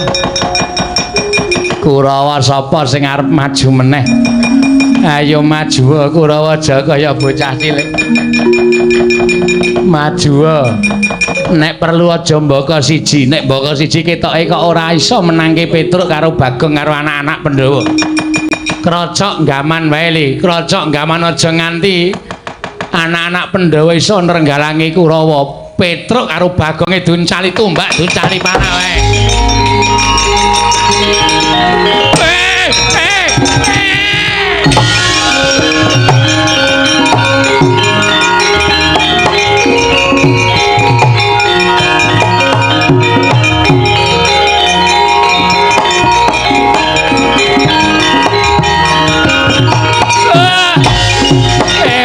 Kurawa sapa sing arep maju meneh? Ayo maju Kurawa aja kaya bocah cilik. Maju. Nek perlu aja mbaka siji, nek mbaka siji ketoke kok ora iso menangke Petruk karo Bagong karo anak-anak Pandhawa. Krocok gaman wae li, krocok gaman aja nganti anak-anak Pandhawa iso nrenggalangi Kurawa. Petruk karo Bagonge duncali tumbak, duncali panah wae.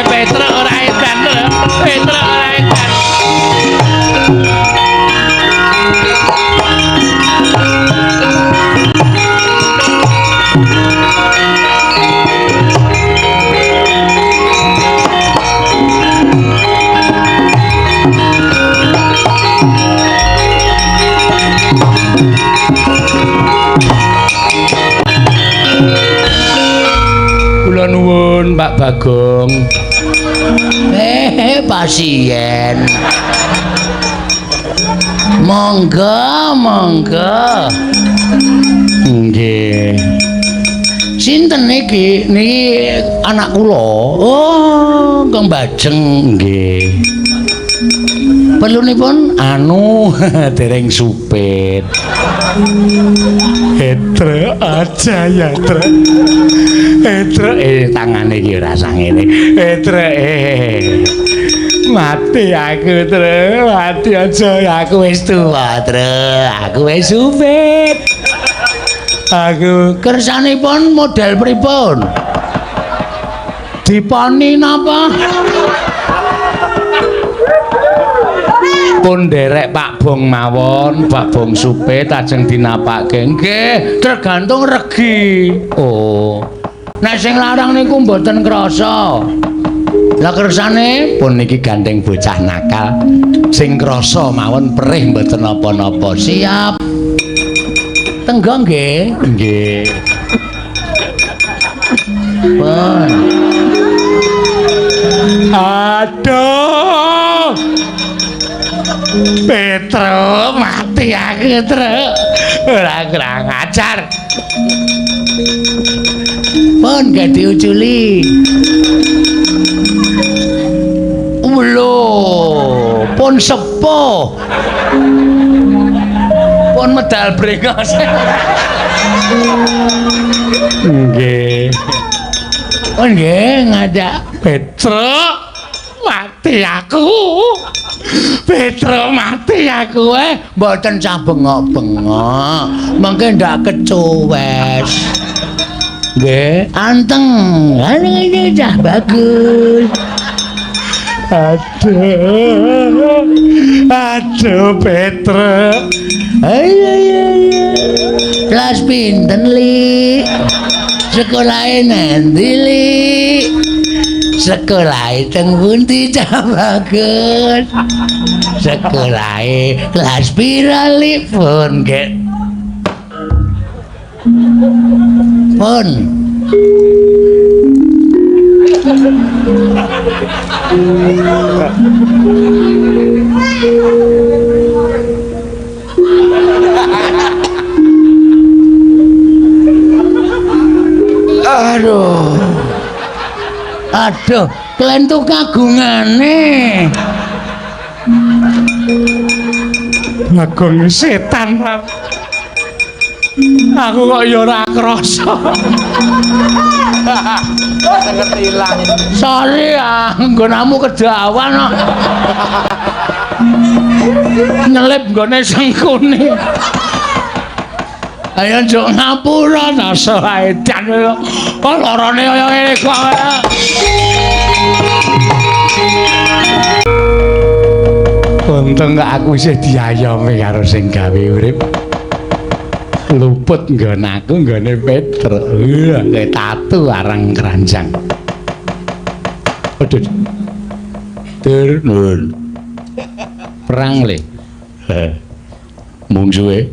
Petruk ora edan lho. Petruk ora edan. Kula nuwun Pak Bagong. Pasien. Monggo, monggo. Nggih. Sinten niki? Niki anak kula. Oh, Kang Bajeng nggih. Perlunipun anu dereng supit. Etre aja ya, Tre. Etre tangane iki ora sangene. Etre mati aku, Tre. Mati aja aku wis tuwa, Tre. Aku wis supit. Aku kersanipun model pripun? Diponi napa? Pun nderek Pak Bong mawon, Pak Bong supit ajeng dinapake. Nggih, tergantung regi. Oh. Nek sing larang niku mboten krasa. Lah kersane pun niki gandeng bocah nakal. Sing krasa mawon perih mboten napa-napa. Siap. Tenggo nggih. Nggih. Pun. Aduh. Petruk mati aku, Truk. Ora kurang ajar. Pun gak diuculi. Lho, pun sepuh. Pun medal brengos. Nggih. Pun nggih ngajak Petruk mati aku. Petruk mati aku mboten sah bengok-bengok. Mengke ndak kecuwes. Nggih, anteng. Ngene cah bagus. Aduh. Aduh Petruk. Ayo ayo. Kelas pinten, Li? Sekolahe nanti, Li? Sekolahe teng pundi, Cah Bagus? Sekolahe kelas pira, Li? Pun, Gek. Pun. Aduh. Aduh, klentu kagungane. Bagong setan. Aku kok ya ora krasa. Ngerti ilang. Sorry ah, nggonamu kedawan kok. Nyelip nggone sengkune. Ayo njuk ngapura ta edan. Kok lorone kaya ngene kok. Untung kok aku isih diayomi karo sing gawe urip. Luput nggon aku nggone Petruk. Kayak tatu arang keranjang. Aduh. Tur nun. Perang le. Mungsuhe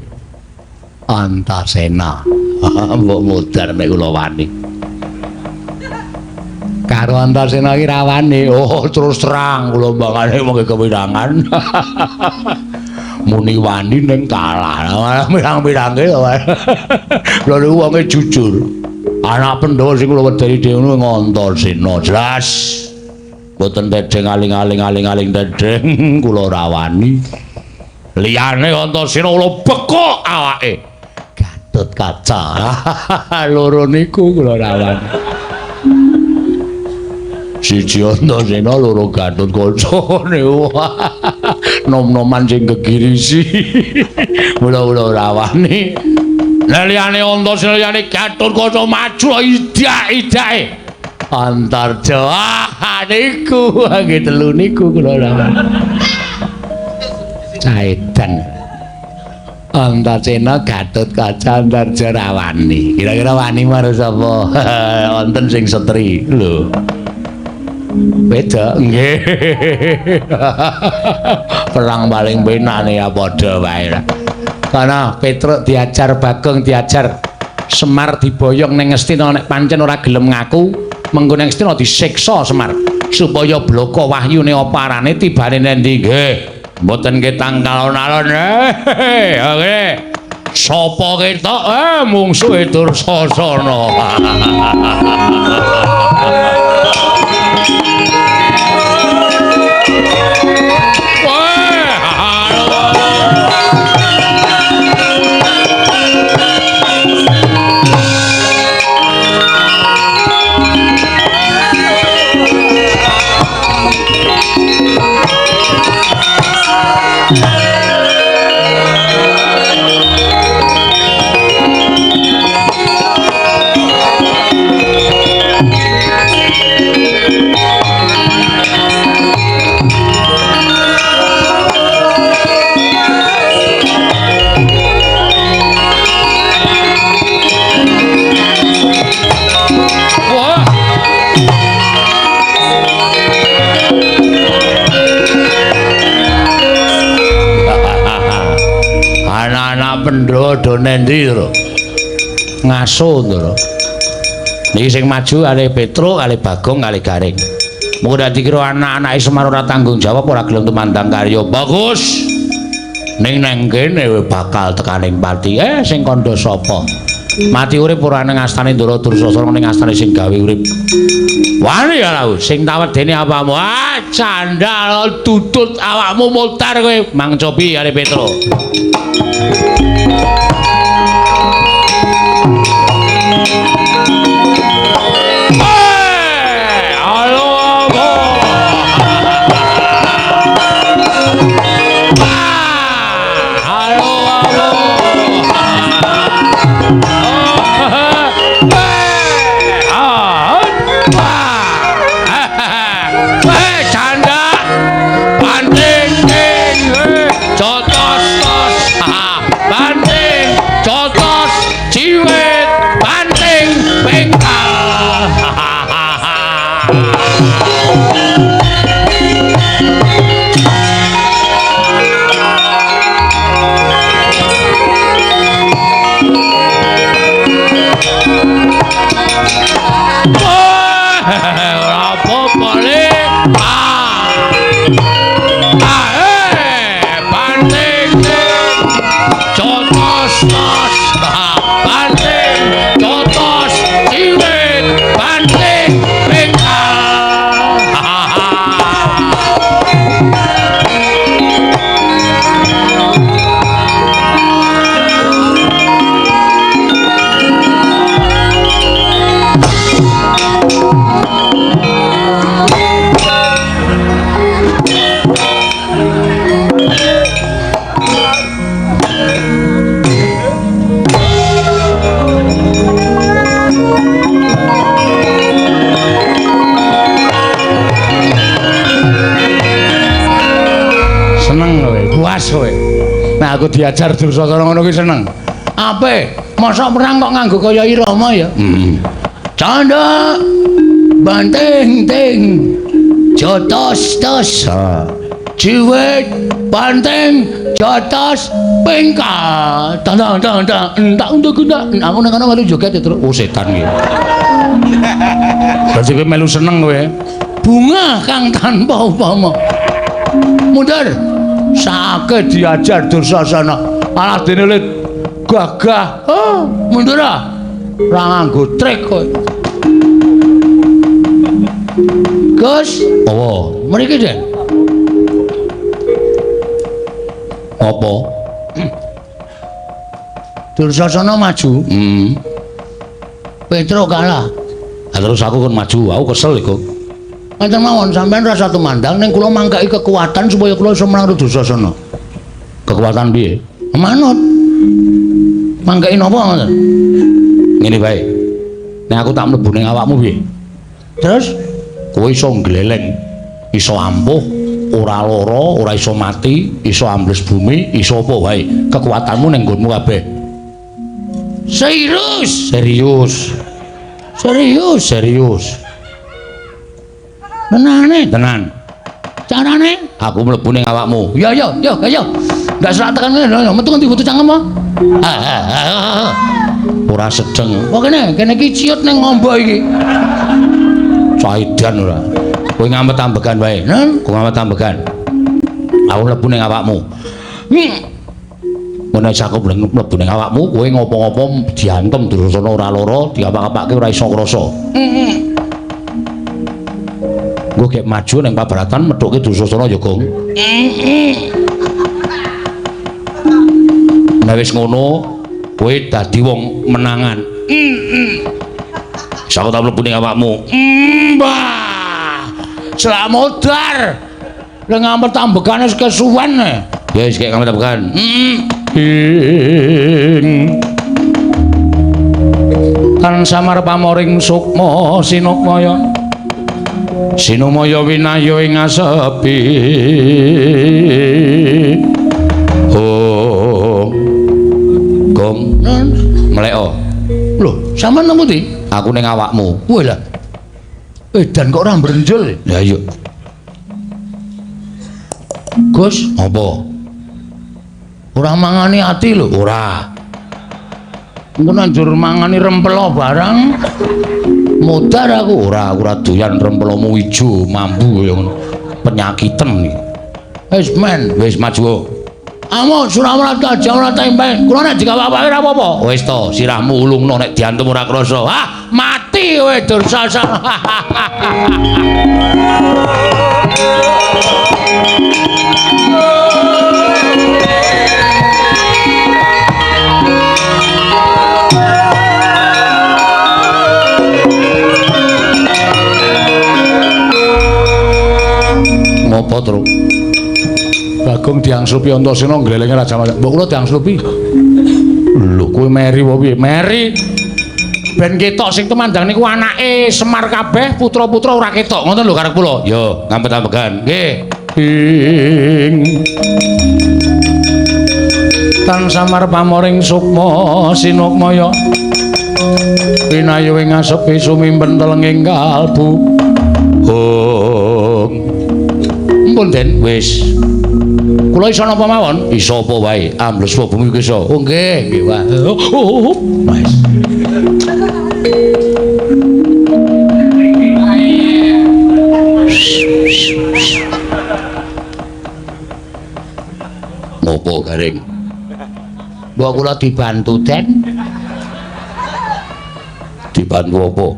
Antasena. Mbok modar nek kula wani. Karo Antasena iki ra wani. Oh, terus terang kula mbangane mung kewirangan. Muni wani ning kalah. Mirang-mirangke to. Lha niku wonge jujur. Anak Pandhawa sing kula wedeni dhewe Antasena. Jelas. Mboten tedheng aling-aling aling-aling tedheng kula ora wani. Liyane Antasena kula bekok awake. Gatut Kaca. Loro niku kula ora wani. Siji Antasena loro Gatut Kaca niku. Nom-noman sing gegirisi. Mula-mula ora wani. Lah liyane Antasena liyane Gatut Kaca maju idak-idake. Antarja. Ah niku nggih telu niku kula ora wani. Caedan. Antasena Gatut Kaca Antarja ra wani. Kira-kira wani marang sapa? Wonten sing setri lho. Beda nggih. Perang paling penane ya padha wae. Karena Petruk diajar Bagong diajar Semar diboyong ning Ngastina nek pancen ora gelem ngaku, mengko ning Ngastina disiksa Semar supaya bloko wahyune apa arane tibane nendi nggih. Mboten ketang alon-alon. Oke. Sapa ketok? Mungsuhe Dursasana. Anak-anak Pandhawa do nendi, Tru? Ngaso, Tru. Niki sing maju kalih Petruk, kalih Bagong, kalih Gareng. Mung ora dikira anak-anake Semar ora tanggung jawab, ora gelem tumandang karya. Bagus. Ning nang kene bakal tekaning pati. Sing kandha sapa? Mati urip ora ning astane Ndara Dursasana ning astane sing gawe urip. Wani ya lho, sing tawedene apamu? Ah, candal tutut awakmu mutar kowe. Mang Cobi karo Petro. Canda panting. Awas kowe. Nah aku diajar Dursasana ngono kuwi seneng. Ape? Mosok perang kok nganggo kaya irama ya? Heeh. Candha banting ting jotos tos. Jiwit banting jotos pingka. Tang tang tang tang entak untuk entak. Aku nang kono melu joget ya terus. Oh setan iki. Berarti kowe melu seneng kowe. Bunga kang tanpa upama. Mundur. Sakit diajar Dursasana. Alah dene le gagah. Oh, mundur ah. Ora nganggo trik kowe. Gus, apa? Mriki, Den. Apa? Dursasana maju. Petruk kalah. Lah terus aku kon maju, aku kesel iku. Ngaten mawon sampean rasa tumandang ning kula mangkaki kekuatan supaya kula iso menang Dursasana. Kekuatan piye? Manut. Mangkaki napa ngoten? Ngene bae. Nek aku tak mlebu ning awakmu piye? Terus kowe iso ngleleng, iso ampuh, ora lara, ora iso mati, iso ambles bumi, iso apa wae. Kekuatanmu ning nggonmu kabeh. Serius, serius. Serius, serius. Tenane, tenan. Carane aku mlebu ning awakmu. Ya ya, ya, ya. Ndak selak tekan ngene, metu ngendi butuh cangkem apa? Ora sedeng. Kok kene, kene iki ciut ning ngombo iki. Caidan ora. Kowe ngamet ambegan wae. Nen, kowe ngamet ambegan. Aku mlebu ning awakmu. Menawa aku mlebu ning awakmu, kowe ngopo-ngopo diantem Dursasana ora lara, diapak-apake ora iso krasa. Nggo gek maju ning pabaratan methuke Dursasana ya, Gong. Nek wis ngono, kowe dadi wong menangan. Wis aku tak mlebu ning awakmu. Mbah. Selak modar. Lah ngamet ambegane wis kesuwen. Ya wis gek ngamet ambegan. Ing tan samar pamoring sukma sinukmaya. Sinumaya winaya ing asepi. Oh. Gong, mleko. Lho, sampean nang pundi? Aku ning awakmu. Wah lah. Edan kok ora mbrenjel. Lah iya. Gus, apa? Ora mangani ati lho. Ora. Engko nanjur mangani rempelo barang. Modar aku ora, aku ora doyan rempelomu ijo mambu kaya ngono. Penyakiten iki. Wis men, wis maju. Amo surawat aja ora tempe. Kula nek dikawak-awake ora apa-apa. Wis to, sirahmu ulungno nek diantem ora krasa. Ah, mati kowe Dursasana. Ngopo, Truk? Bagong diangslupi Antasena nglelenge Raja Mas. Mbok kula diangslupi. Lho, kowe meri apa piye? Meri. Ben ketok sing tumandang niku anake Semar kabeh, putra-putra ora ketok. Ngoten lho karep kula. Yo, ngampet-ambegan. Nggih. Ing tan samar pamoring sukma sinukmaya. Pinayu ing asepi sumimpen telenging kalbu. Oh. Ampun, Den, wis. Kula iso napa mawon? Iso apa wae? Ambles bumi ku iso. Oh nggih, nggih wae. Oh, wis. Ngopo garing? Mbok kula dibantu, Den. Dibantu apa?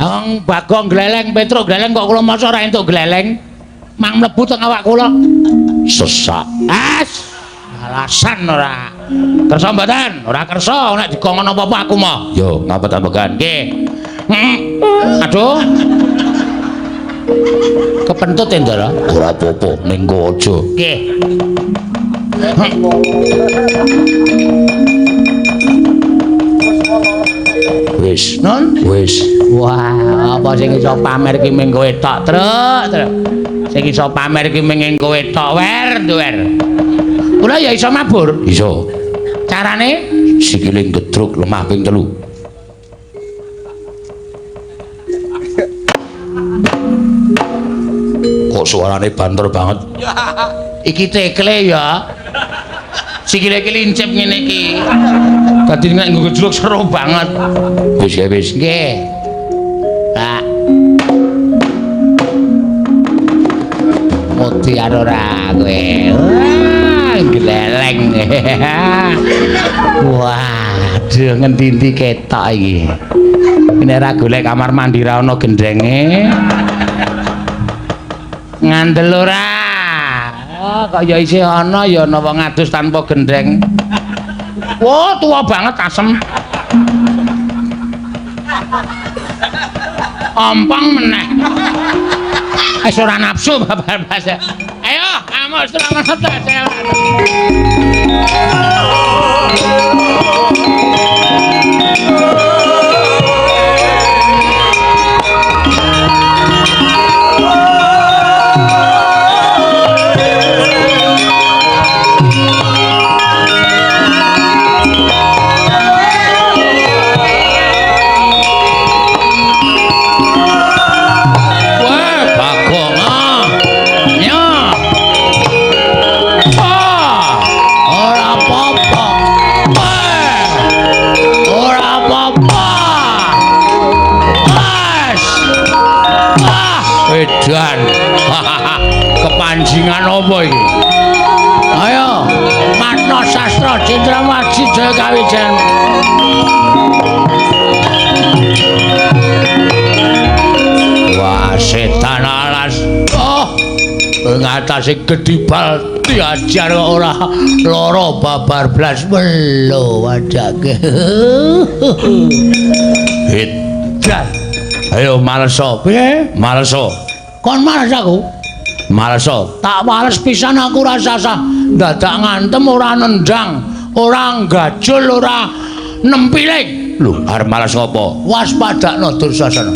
Wong Bagong gleleng, Petruk gleleng kok kula masa ora entuk gleleng. Mang mlebu teng awak kula. Sesak. As. Alasan ora. Kersa mboten? Ora kersa nek dikongkon apa-apa aku mah. Yo, ngapet-ambegan. Nggih. Aduh. Kepentut ya, Ndara? Ora apa-apa, ning kowe aja. Nggih. Wis, non? Wis. Wah, apa sing iso pamer ki ming kowe tok, Truk, Truk. Sing iso pamer ki ming kowe tok, wer, wer. Mula ya iso mabur. Iso. Carane sikile gedruk lemah ping 3. Kok suarane banter banget. Iki tekle ya. Sikile iki lincip ngene iki. Dadi nek nggo gejruk seru banget. Wis ya wis. Nggih. Pak. Mudi ora kowe. Wah, gleleng. Waduh, ngendi-endi ketok iki. Nek ora golek kamar mandi ra ana gendenge. Ngandel ora? Oh, kok ya isih ana ya ana wong adus tanpa gendeng. Wah, tua banget asem. Ompong meneh. Wis ora nafsu babar blas. Ayo, amos selamat. Edan. Kepanjingan apa iki? Ayo, Matna Sastra Citra Maji Jaya Kawijan. Wah, setan alas. Oh, ing atase gedhibal diajar kok ora lara babar blas melo wajake. Edan. Ayo maleso. Piye? Maleso. Kon males aku? Maleso. Tak males pisan aku ora sasah. Dadak ngantem ora nendang, ora gajul, ora nempiling. Lho, arep males ngopo? Waspadakno Dursasana.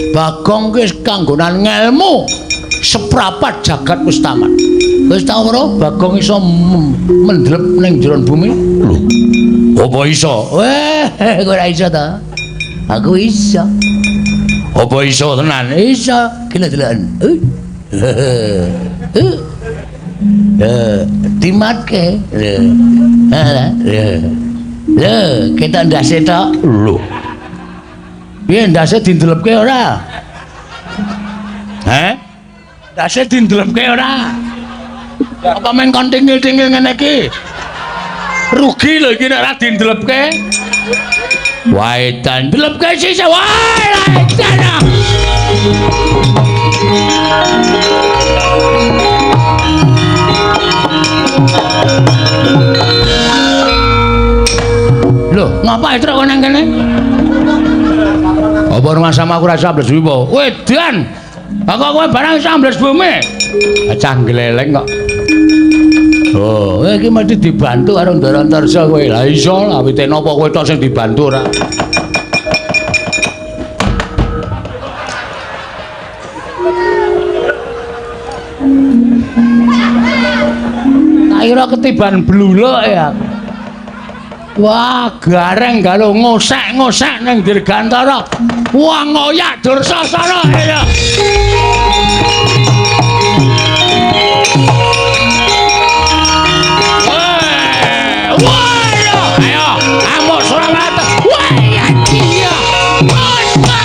Bagong ki wis kanggonan ngelmu seprapat jagat wis tamat. Wis tau ora Bagong iso mendlep ning jero bumi? Lho. Apa iso? Weh, kowe ora iso ta? Aku iso. Apa iso tenan? Iso. Gila deloken. Dimatke. Lho, ketok ndase tok. Lho. Piye ndase dindelepke ora? Heh? Ndase dindelepke ora? Apa men kon tingil-tingil ngene iki? Rugi lho iki nek ora dindelepke. Wae dan ndelepke sisa wae edan. Lho, ngapa truk kok nang kene? Apa rumah sama aku rasa ambles bumi apa? Wedan. Kok kowe barang iso ambles bumi? Cah gleleng kok. Oh, iki mesti dibantu karo Ndara Antarja kowe. Lah iso lah wite napa kowe tok sing dibantu ora? Tak kira ketiban bluluk ya. Wah, gareng galo ngosek-ngosek ning Dirgantara. Wah, ngoyak Dursasana ya. Wah, ayo, amuk Suramata. Wah, iya. Wah, iya.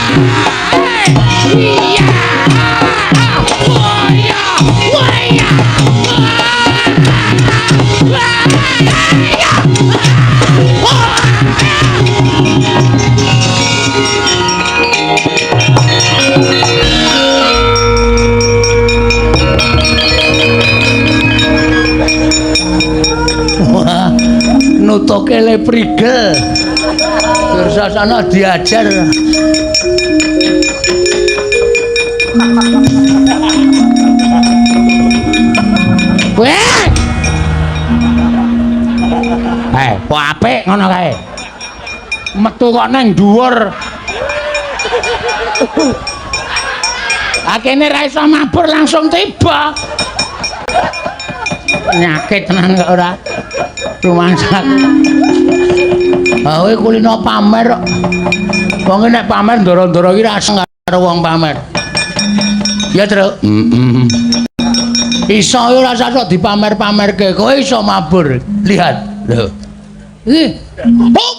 Wah, iya. Wah, iya. Wah, iya. Wah, nutuke le prigel. Dursasana diajar. Weh. Kok apik ngono kae. Metu kok nang dhuwur. Akene ra iso mabur langsung tiba. Nyakit tenan kok ora. Rumangsaku. Ha kowe kulino pamer kok. Wong nek pamer ndoro-ndoro iki ra karo wong pamer. Ya, Truk. Heeh. Iso ora usah sok dipamer-pamerke, kowe iso mabur. Lihat. Lho. Iki. Oh.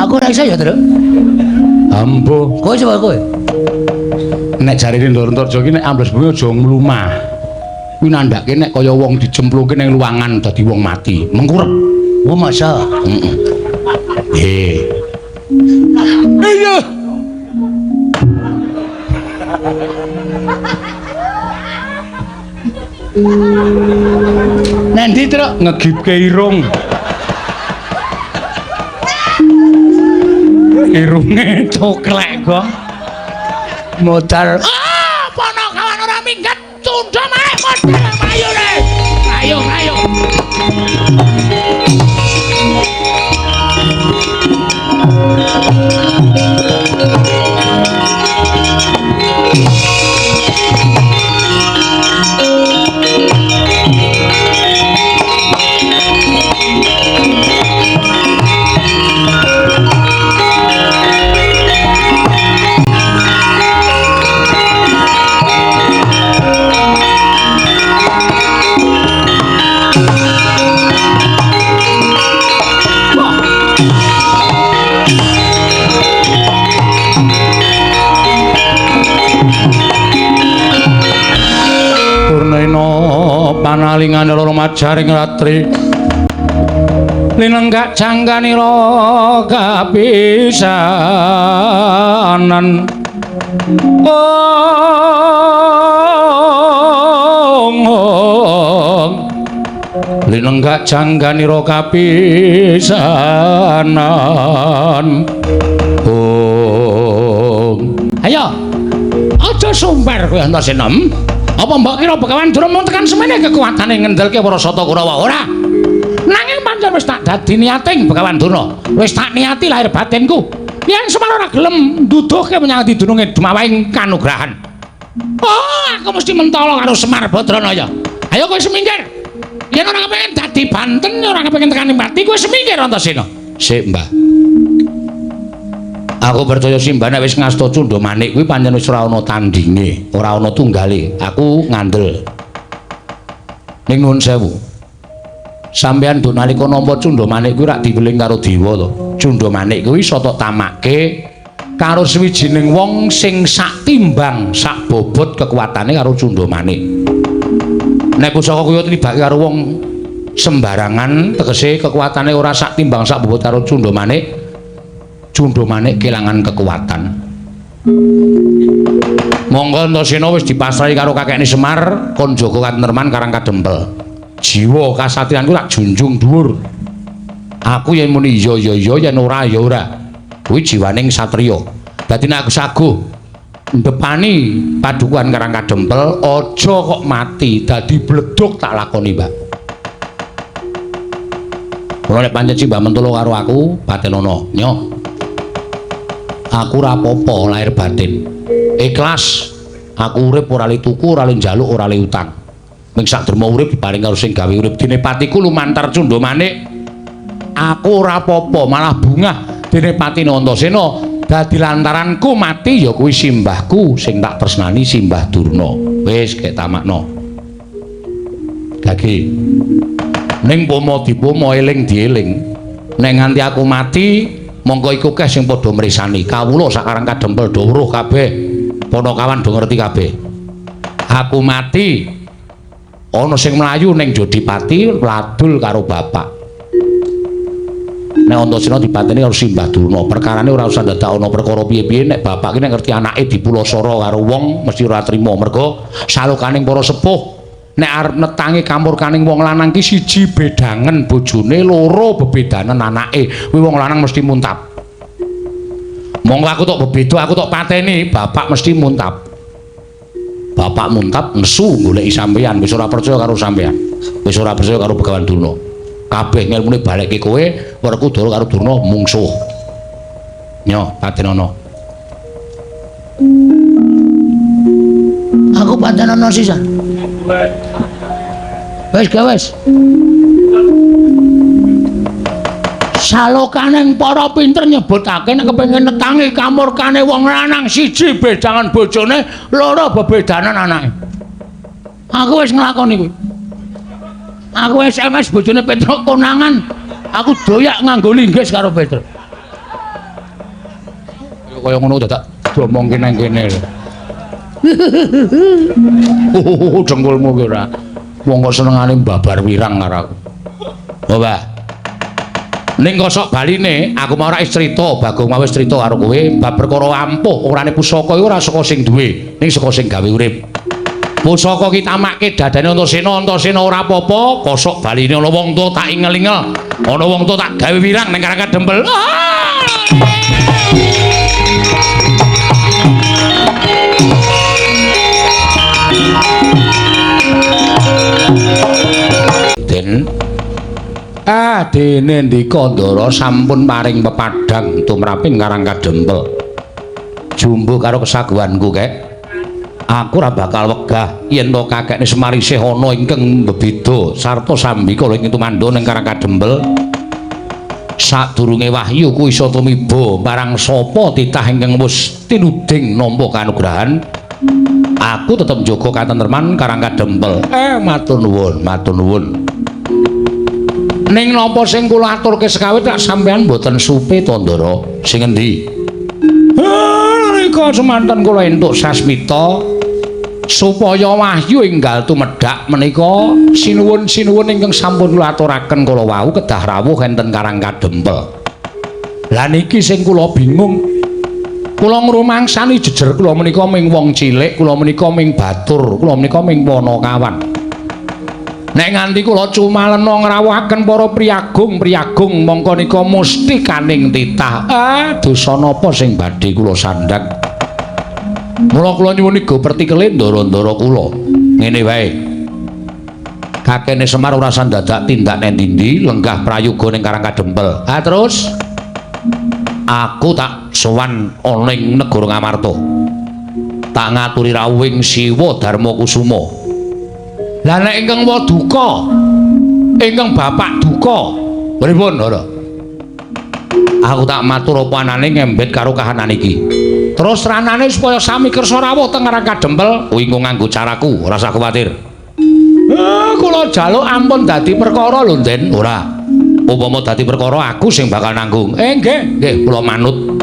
Aku ora iso ya, Truk. Ambo. Kowe coba kowe. Nek jarene Ndoro-Ndoro iki nek ambles bumi aja mlumah. Kuwi nandhake nek kaya wong dicemplungke ning luwangan dadi wong mati, mengkurep. Oh, masa? Heeh. Nggih. Iya. Nanti Truk ngegipke irung. Irunge coklek kok. Modal. Ah, Ponokawan ora minggat, tunda mae modal mayune. Ayo, ayo. Panalingane loro majaring ratri linenggak jangkanira kapisanan. Ong linenggak jangkanira kapisanan. Ong ayo aja sumber kowe Antasena. Apa mbok kira Begawan Durna mung tekan semene kekuatane ngendelke para Sata Kurawa? Ora. Nanging pancen wis tak dadi niating Begawan Durna. Wis tak niati lahir batinku. Yen Semar ora gelem nduduhke menyang dununge dumawahing kanugrahan. Oh, aku mesti mentolo karo Semar Badranaya. Ayo kowe semingkir. Yen ora kepengin dadi banten, ora kepengin tekan pati, kowe semingkir Antasena. Sik, Mbah. Aku percaya Simbah nek wis ngasta Cundha Manik kuwi pancen wis ora ana tandinge, ora ana tunggale. Aku ngandel. Ning nuwun sewu. Sampeyan nduk nalika nampa Cundha Manik kuwi rak diweling karo dewa to. Cundha Manik kuwi iso tok tamake karo sawijining wong sing sak timbang, sak bobot kekuatane karo Cundha Manik. Nek pusaka kuwi tibake karo wong sembarangan, tegese kekuatane ora sak timbang sak bobot karo Cundha Manik. Cundha Manik kelangan kekuatan. Monggo Antasena wis dipasrahi karo kakekne Semar kon jaga katentreman Karang Kadempel. Jiwa kasatriyanku tak junjung dhuwur. Aku yen muni iya ya iya, yen ora ya ora. Kuwi jiwaning satriya. Dadi nek aku saguh ndepani padukuhan Karang Kadempel, aja kok mati, dadi bledug tak lakoni, Mbak. Mula nek pancen Simbah mentolo karo aku, patenono. Nyo. Aku ora apa-apa lahir batin. Ikhlas. Aku urip ora le tuku, ora le njaluk, ora le utang. Ming sak derma urip diparing karo sing gawe urip. Dene patiku lumantar Cundha Manik. Aku ora apa-apa, malah bungah dene patine Antasena dadi lantaranku mati ya kuwi simbahku sing tak tresnani Simbah Durna. Wis gek tamakno. Gage. Ning pomo dipomo eling dieling. Nek nganti aku mati mongko iku keh sing padha mresani. Kawula sak Karang Kadempel do weruh kabeh. Ponokawan do ngerti kabeh. Aku mati ana sing mlayu ning Jodipati ladul karo bapak. Nek Antasena dipateni karo Simbah Durna, perkarane ora usah dadak ana perkara piye-piye. Nek bapak ki nek ngerti anake dipulasara karo wong mesti ora trima, mergo salukaning para sepuh nek arep netangi kamurkaning wong lanang ki siji bedangen bojone, loro bebedanen anake, kuwi wong lanang mesti muntap. Monggo aku tok bebeda, aku tok pateni, bapak mesti muntap. Bapak muntap nesu goleki sampeyan, wis ora percaya karo sampeyan. Wis ora percaya karo Begawan Durna. Kabeh ngelmune balekke kowe, Werkudara karo Durna mungsuh. Nyo, patenono. Aku pancen ana sisan. Wis ga wis. Salokaning para pinter nyebutake nek kepengin netangi kamurkane wong lanang siji bedangan bojone, loro bebedanan anake. Aku wis nglakoni kuwi. Aku SMS bojone Petruk konangan. Aku doyak nganggo linggis karo Petruk. Kaya ngono dadak diomongke nang kene lho. Dengkulmu ki ora. Wong kok senengane babar wirang karo aku. Oh, Mbah. Ning kosok baline aku mau ora wis crita, Bagong mau wis crita karo kowe bab perkara ampuh orane pusaka iku ora saka sing duwe, ning saka sing gawe urip. Pusaka ki tamake dadane Antasena, Antasena ora apa-apa, kosok baline ana wong tuwa tak ingel-ingel, ana wong tuwa tak gawe wirang ning Karang Kadempel. Den dene ndika Ndara sampun paring pepadhang tumraping Karang Kadempel. Jumbuh karo kesaguhanku kek. Aku ora bakal wegah yen to kakekne Semar isih ana ingkang mbebeda sarta sambikala ing tumandha ning Karang Kadempel. Sadurunge wahyu ku iso tumiba marang sapa titah ingkang wis tinuding nampa kanugrahan, aku tetep njaga katentreman Karang Kadempel. Matur nuwun, matur nuwun. Ning napa sing kula aturke sekawit tak sampean mboten supe to, Ndara? Sing endi? Rika semanten kula entuk sasmita supaya wahyu enggal tumedhak menika sinuwun-sinuwun ingkang sampun kula aturaken kala wau kedah rawuh enten Karang Kadempel. Lah niki sing kula bingung. Kula ngrumangsani jejer kula menika ming wong cilik, kula menika ming batur, kula menika ming panakawan. Nek nganti kula cumalena ngrawuhaken para priyagung-priyagung mongko nika musti kaning titah. Dosa napa sing badhe kula sandhang? Mula kula nyuwun iga pertikele ndara-ndara kula. Ngene wae. Kakene Semar ora sandadak tindak nang ndi-ndi, lenggah prayoga ning Karang Kadempel. Terus aku tak sowan ana ing negara Ngamarta. Tak ngaturi rawuhing Siwa Darma Kusuma. Lah nek ingkang waduka, ingkang bapak duka, pripun ora? Aku tak matur apa anane ngembet karo kahanan iki. Terus ranane supaya sami kersa rawuh teng Karang Kadempel, kuwi engko nganggo caraku, ora usah kuwatir. Kula jaluk ampun dadi perkara lho, Den. Ora. Upama dadi perkara aku sing bakal nanggung. Nggih, nggih, kula manut.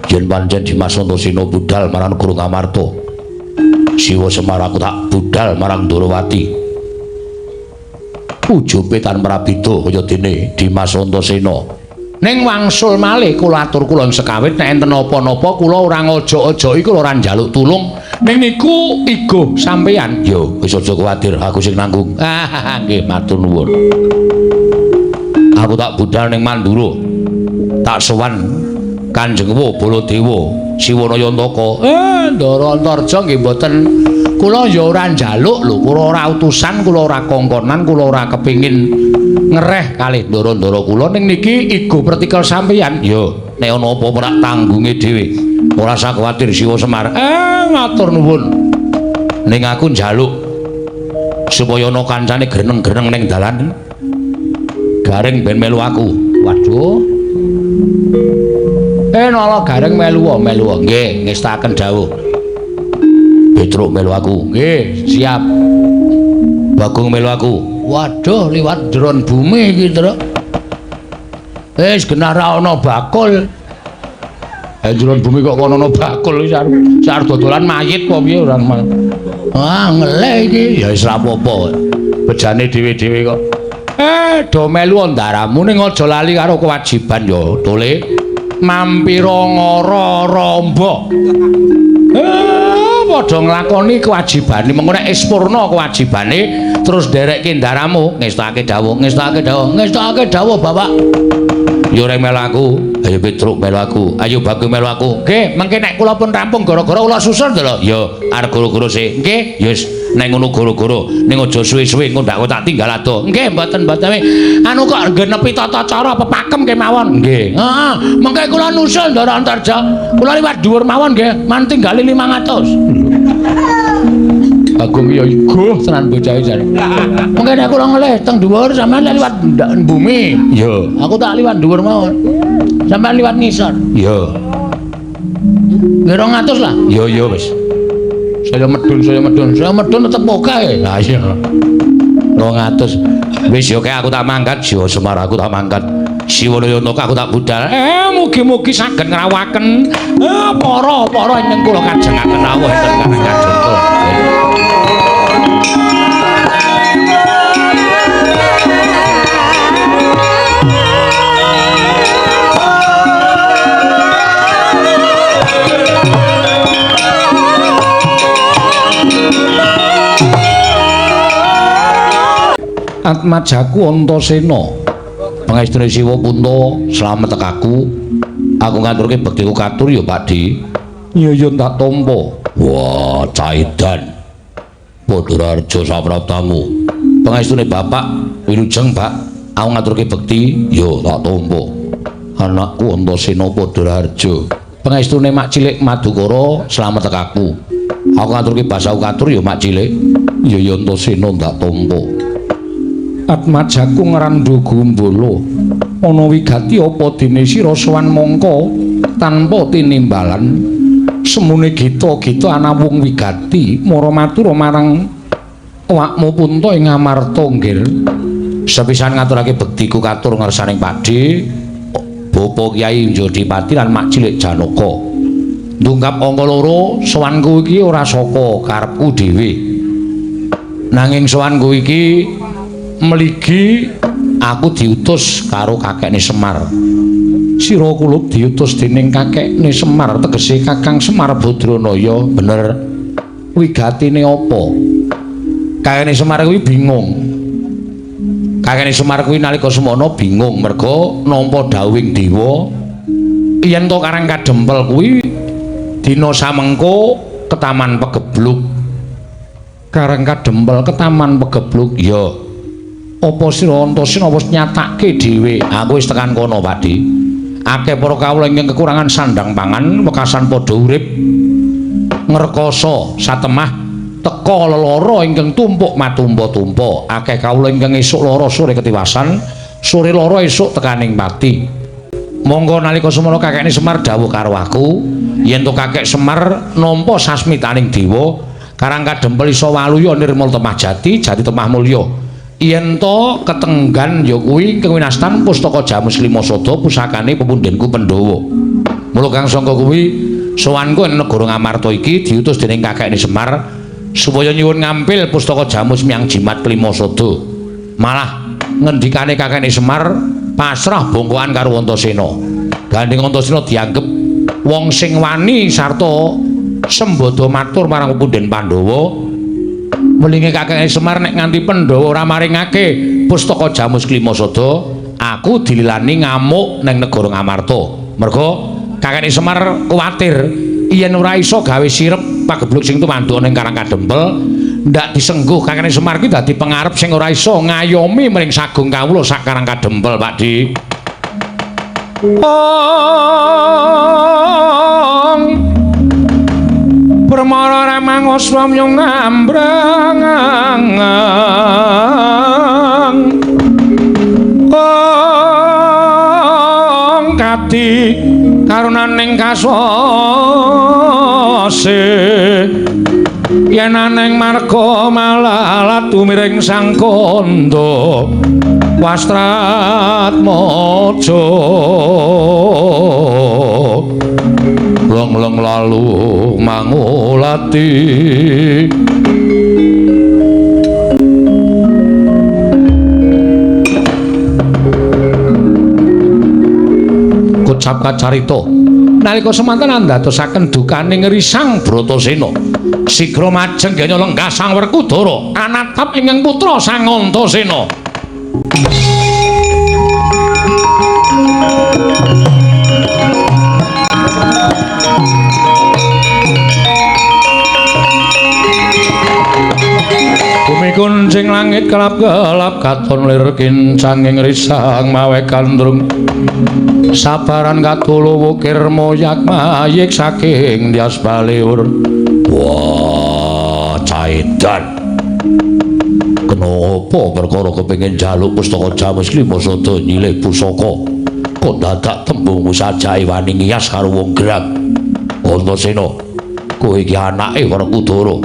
Yen pancen Dimas Antasena budal marang negara Ngamarta, Siwa Semar aku tak budal marang Ndorowati. Ujube tan prabida kaya dene Dimas Antasena. Ning wangsul malih kula atur kula sekawit nek enten napa-napa kula ora ngojok-ojoki, kula ora njaluk tulung. Ning niku igo sampeyan. Yo wis aja kuwatir, aku sing nanggung. Nggih, matur nuwun. Aku tak budal ning Mandura. Tak sowan Kanjeng Baladewa Siwana Yantaka. Ndara Antarja nggih mboten. Kula ya ora njaluk lho, kula ora utusan, kula ora kongkonan, kula ora kepingin ngereh kalih ndara-ndara kula. Ning niki igo pertikel sampeyan. Yo, nek ana apa-apa tak tanggunge dhewe. Ora usah kuwatir Siwa Semar. Matur nuwun. Ning aku njaluk supaya ana kancane greneng-greneng ning dalan. Gareng ben melu aku. Waduh. Nala Gareng melu melu. Nggih, ngestaken dawuh. Petruk melu aku. Nggih, siap. Bagong melu aku. Waduh, liwat jeron bumi iki, Truk. Wis genah ra ana bakul. Jeron bumi kok kono ana bakul iki arep dodolan mayit apa piye ora. Ah, ngelih iki. Ya wis ra apa-apa. Bejane dhewe-dhewe kok. Do melu ndaramu ning aja lali karo kewajiban ya, Tole. Mampira ngara ramba. Padha nglakoni kewajibane, mengko nek wis purna kewajibane terus nderekke ndaramu, ngestake dawuh, ngestake dawuh, ngestake dawuh Bapak. Yo reng melu aku, ayo Petruk melu aku, ayo Bagong melu aku. Nggih, mengke nek kula pun rampung gara-gara kula susul to lho. Ya, arep goro-goro sik. Nggih, ya wis nek ngono goro-goro, ning aja suwe-suwe engko ndak tak tinggal ado. Nggih, mboten-mboten. Anu kok genepi tata cara pepakem kemawon. Nggih. Heeh, mengke kula nusul Ndara Antarja. Kula liwat dhuwur mawon nggih, man tinggali 500. Bagong ya iguh tenan bocah jane. Mungkin aku ora ngelih teng dhuwur sampean liwat bumi. Iya. Aku tak liwat dhuwur mawon. Sampean liwat ngisor. Iya. Nggih 200 lah. Iya iya wis. Saya medun, saya medun, saya medun tetep oke. Lah iya. 200. Wis yo aku tak mangkat, Jiwa Semar aku tak mangkat. Siwalaya aku tak budal. Mugi-mugi saged ngrawaken para-para ingkang kula kajengaken rawuh ing Karang Kadempel. Atmajaku Antasena. Pangestune Siwa Punta, slamet tekaku. Aku ngaturke bektiku katur ya, Pakdi. Iya ya tak tampa. Wah, caidan. Padhararja sapraptamu. Pangestune Bapak wilujeng, Pak. Aku ngaturke bekti, ya tak tampa. Anakku Antasena Padhararja. Pangestune Mak Cilik Madukara, slamet tekaku. Aku ngaturke basaku katur ya, Mak Cilik. Iya ya Antasena tak tampa. Atmajaku ngrandhu gumbala ana wigati apa dene sira sowan mangka tanpa tinimbalan semune gita-gita anawung wigati mara matura marang awakmu Punta ing Amarta nggir. Sepisan ngaturake bektiku katur ngersaning Pakde Bapa Kyai Jodipati lan Mak Cilik Janaka. Ndungkap angka loro sowanku iki ora saka karepku dhewe, nanging sowanku iki mligi aku diutus karo kakekne Semar. Sira kulup diutus dening kakekne Semar, tegese Kakang Semar Badranaya. Bener. Wigatine apa? Kakekne Semar kuwi bingung. Kakekne Semar kuwi nalika semono bingung merga nampa dawuhing dewa yen to Karang Kadempel kuwi dina samengko ketaman pegebluk. Karang Kadempel ketaman pegebluk ya. Apa sira Antasena wis nyatake dhewe? Aku wis tekan kono, Pakdi. Akeh para kawula ingkang kekurangan sandang pangan, wekasan padha urip ngrekoso satemah teka lelara ingkang tumpuk matumpa-tumpa. Akeh kawula ingkang esuk lara sore ketiwasan, sore lara esuk tekaning pati. Monggo nalika semono kakekne Semar dawuh karo aku, yen to kakek Semar nampa sasmitaning dewa, Karang Kadempel iso waluya nirmala temah jati, jati temah mulya. Yen to ketenggan ya kuwi kewinastan pustaka Jamus Lima Sada pusakane pepundhenku Pandhawa. Mula kang sangka kuwi sowanku ing negara Ngamarta iki diutus dening kakekne Semar supaya nyuwun ngampil pustaka Jamus miyang Jimat Lima Sada. Malah ngendikane kakekne Semar pasrah bongkoan karo Antasena. Gandeng Antasena dianggep wong sing wani sarta sembada matur marang pepundhen Pandhawa. Welinge kakeke Semar nek nganti Pandhawa ora maringake pustaka Jamus Klima Sada, aku dililani ngamuk ning negara Ngamarta. Merga kakeke Semar kuwatir yen ora iso gawe sirep pagebluk sing tumanduk ning Karang Kadempel, ndak disengguh kakeke Semar ki dadi pengarep sing ora iso ngayomi mring sagung kawula sak Karang Kadempel, Pakdi. Ong Permara ramang aswamyong ngambrang kong kati karunaning kasose yen aneng marga malalat tumiring sang kandha wastratmaja long-long lalu mangulati. Kocap kacarita nalika semanten andadosaken dukaning risang Bratasena. Sigra majeng genya lenggah Sang Werkudara anatap ingkang putra Sang Antasena. Bumi kuncing langit kelap-kelap katon lir kincanging risang mawe gandrung sabaran katulu wukir moyak mayik saking Dyas Baliur. Wah, Wah, caedan. Kena apa perkara kepengin njaluk pustaka Jamus Klima Sada nyilih pusaka. Kok dadak tembung sajake wani ngiyas karo wong gerang. Antasena, kowe iki anake Werkudara.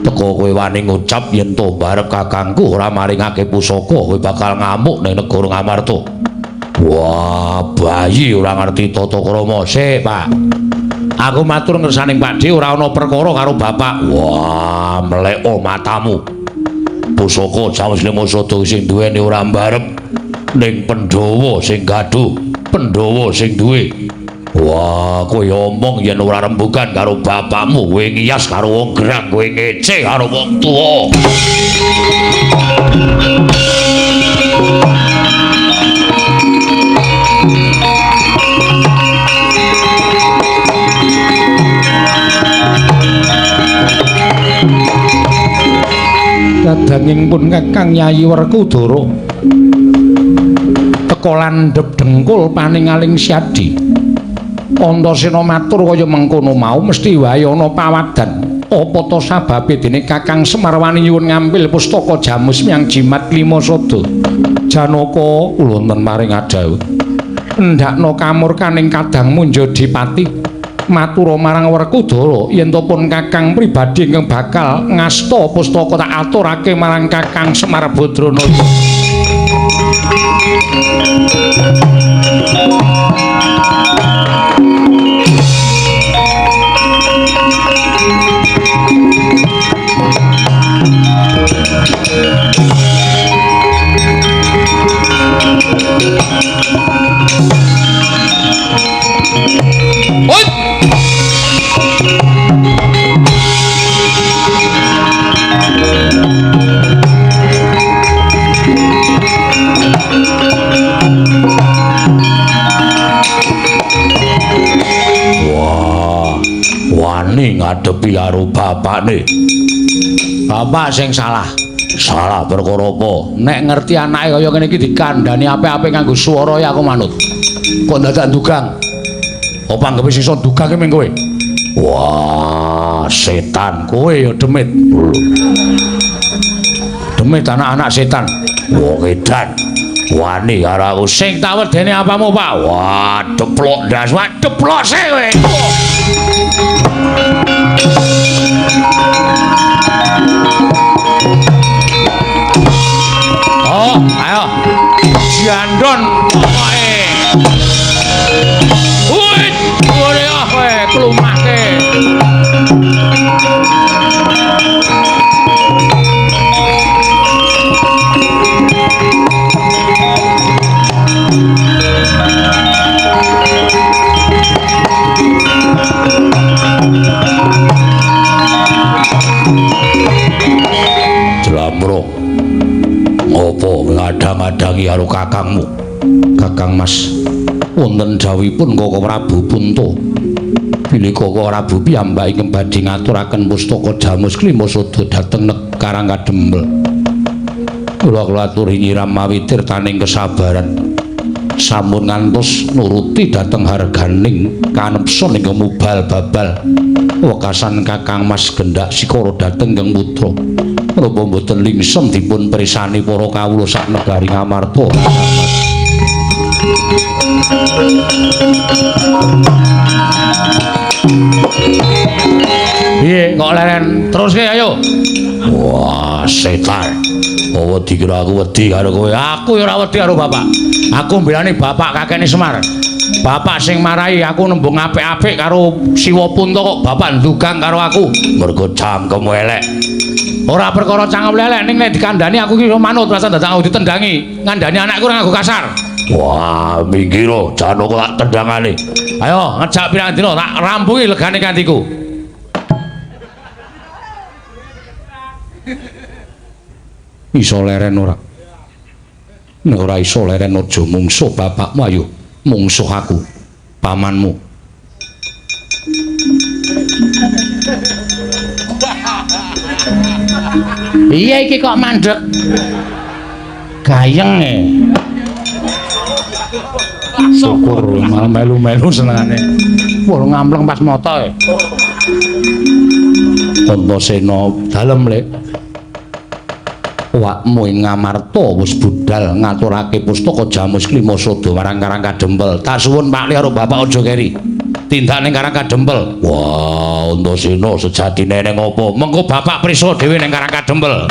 Teka kowe wani ngucap yen to barep kakangku ora maringake pusaka, kowe bakal ngamuk ning negara Ngamarta. Wah, bayi ora ngerti tata krama. Sik, Pak. Aku matur ngersaning Pakdhe ora ana perkara karo bapak. Wah, mleko matamu. Pusaka Jamus Klima Sada sing duweni ora mbarep ning Pandhawa sing gaduh, Pandhawa sing duwe. Wah, kowe omong yen ora rembugan karo bapakmu, kowe ngiyas karo wong gerang, kowe ngece karo wong tuwa. Kadanging pun Kakang Yayi Werkudara teka landhep dengkul paningaling Syadi. Antasena matur kaya mengkono mau mesti wae ana pawadan. Apa ta sababe dene Kakang Semar wani nyuwun ngampil pustaka Jamus Miang Jimat Klima Sada? Janaka kula wonten maring adhawuh. Endhakna kamurkaning kadangmu Njodipati. Matura marang Werkudara yen to pun Kakang pribadi ingkang bakal ngasta pustaka tak aturake marang Kakang Semar Badranaya. Wah, wani ngadepi karo bapakne. Bapak sing salah. Salah perkara apa? Nek ngerti anake kaya ngene iki dikandhani apik-apik nganggo swara ya aku manut. Kok dadak ndugang? Apa anggepe sisa ndugang ki ming kowe? Wah, setan kowe ya demit. Demit anak-anak setan. Wong edan. Wani karo aku sing tak wedene apamu, Pak? Wah, deplok ndas, wah deplok sik kowe. Oh, ayo. Jandon pokoke. Wih, ore ah kowe klumahke. Jlambrok. Ngopo ngadang-adangi karo kakangmu? Kakang Mas, wonten dawuhipun Koko Prabu Punta. Bilih Koko Prabu piyambak ingkang badhe ngaturaken pustaka Jamus Klima Sada dhateng Karang Kadempel. Kula aturi nyiram mawi tirtaning kesabaran. Sampun ngantos nuruti dhateng harganing kanepson ingkang mubal babal. Wekasan Kakang Mas gendak sikara dhateng ingkang putra. Menapa mboten lingsem dipun presani para kawula sak negari Ngamarta? Piye kok leren teruske ayo. Wah, setan. Apa dikira aku wedi karo kowe? Aku ya ora wedi karo bapak. Aku mbelani bapak kakene Semar. Bapak sing marahi aku nembung apik-apik karo Siwa Punta kok bapak ndugang karo aku. Mergo cangkemmu elek. Ora perkara cangkem elek ning nek dikandhani aku iki manut rasa dadak aku ditendangi. Ngandhani anakku ora nganggo kasar. Wah, minggir Janaka tak tendangane. Ayo ngejak pirang dina tak rampungi legane kantiku. Iso leren ora? Nek ora iso leren aja mungsuh bapakmu, ayo mungsuh aku, pamanmu. Iya iki kok mandek gayeng e. Syukur malah melu-melu senengane. Wah ngampleng pas moto e. Antasena dalem lek. Awakmu ing Ngamarta wis budal ngaturake pustaka Jamus Klima Sada marang Karang Kadempel. Tak suwun Pak Le karo Bapak aja keri. Tindak ning Karang Kadempel. Wah, Antasena sejatine ning apa? Mengko Bapak prisa dhewe ning Karang Kadempel.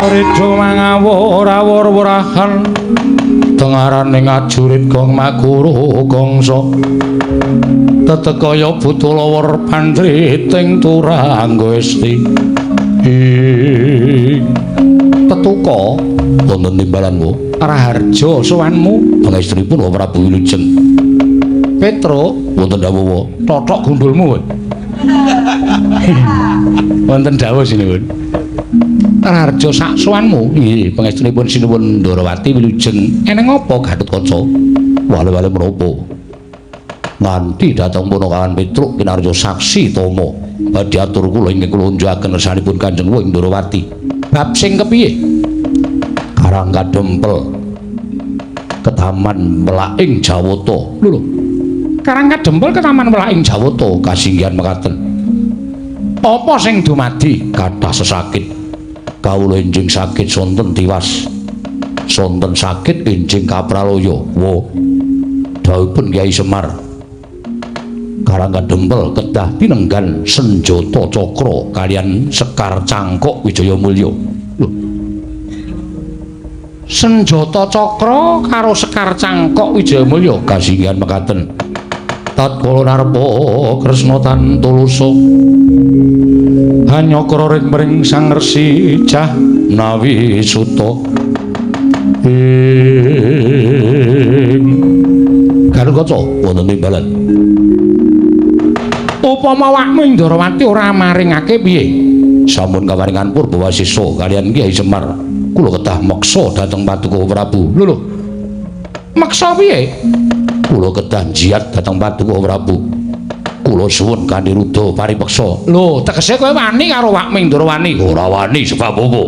Rejo mangawur awur wurahan tengaraning ajurit gong maguru gongso tetekaya buta lawur pandriting turangga esti ing tetuka wonten timbalan wo Raharja sowanmu pangestripun Wa Prabu Wilujeng Petruk wonten dawuh totok gundulmu wonten dawuh sinuwun Raharja sak sowanmu nggih pangestunipun sinuwun Ndorowati wilujeng eneng apa Gatotkaca wale-wale menapa nganti dhateng Punakawan Petruk kinarya saksi tama badhe atur kula ingkang kula unjukaken kersanipun Kanjeng Wa ing Ndorowati bab sing kepiye Karang Kadempel ketaman melaing Jawata lho Karang Kadempel ketaman melaing Jawata kasinggihan mekaten apa sing dumadi kathah sesakit kawula enjing sakit sonten tiwas sonten sakit enjing kapraloya wa dawuhipun Kyai Semar Karang Kadempel kedah tinenggan senjata cakra kalian sekar cangkok Wijaya Mulya lho senjata cakra karo sekar cangkok Wijaya Mulya kasinggihan mekaten tatkala narpa Kresna tan tulusa hanyakra ring mring Sang Resi Jahnawi Suta ing Garukaca wonten timbalan upama awakmu ing Ndorowati ora maringake piye sampun kaparingan purba wasisa kalian Kyai Semar kula kedah meksa dhateng Paduka Prabu lho lho meksa piye kula kedah jiat dhateng Paduka Prabu kula suwun kanthi rudha paripeksa. Lho, tegese kowe wani karo awakmu ing Ndorowani? Ora wani sebab apa?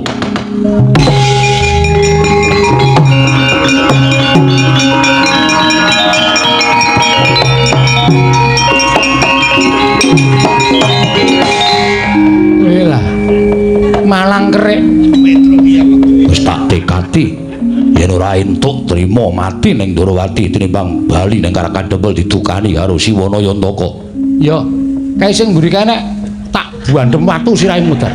Lah, malang kerik. Wis tak tekati yen ora entuk trima mati ning Ndorowati tinimbang bali ning Karang Kadempel didukani karo Siwana Yantaka. Ya, kae sing mburi kae nek tak buandhem watu sirahe mudhar.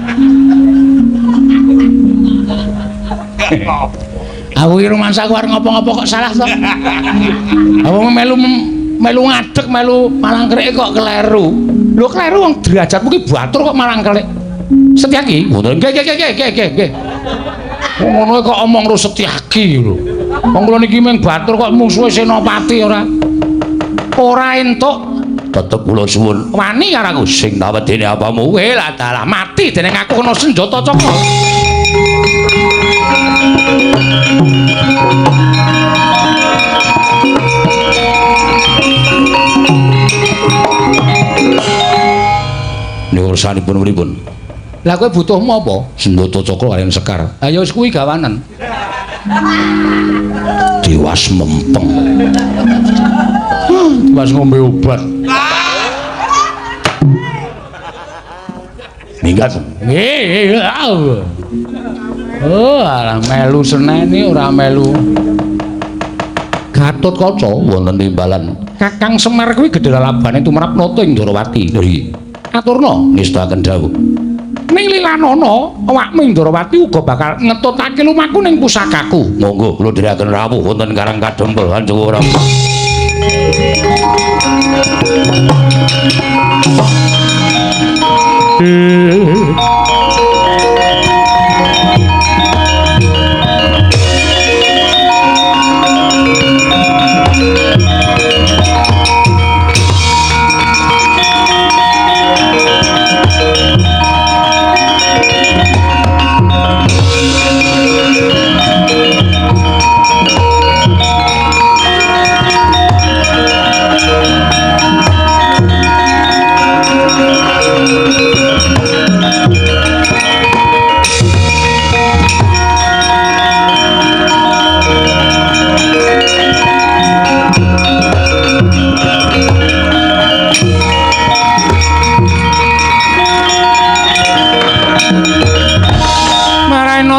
Aku iki rumangsaku arep ngopo-ngopo kok salah to. Aku melu ngadeg, melu malang kerik kok kleru. Lho kleru wong derajatmu ki batur kok malang kerik. Setyaki? Ngoten. Nggih nggih nggih nggih nggih. Wong ngono kok omong ro Setyaki lho. Wong kula niki mung batur kok mungsuhe Senopati ora. Ora entuk tetep kula suwun wani karo aku sing tak wedene apamu kowe lah dalah mati dening aku kena senjata cakra. Niku ursanipun pripun? Lah kowe butuhmu apa? Senjata cakra kaliyan sekar. Ha ya wis kuwi gawanen. Tiwas mempeng. Tiwas ngombe obat. Minggat. Nggih. Oh, alah melu seneni ora melu. Gatotkaca wonten timbalan. Kakang Semar kuwi gedhe lalabane tumrap nata ing Ndorowati. Nggih. Aturna ngestakaken dawuh. Ning lilanana awakmu Ndrawati uga bakal ngetutake lumaku ning pusakaku. Monggo kula dherekaken rawuh wonten Karang Kadempel Kanjeng Rama.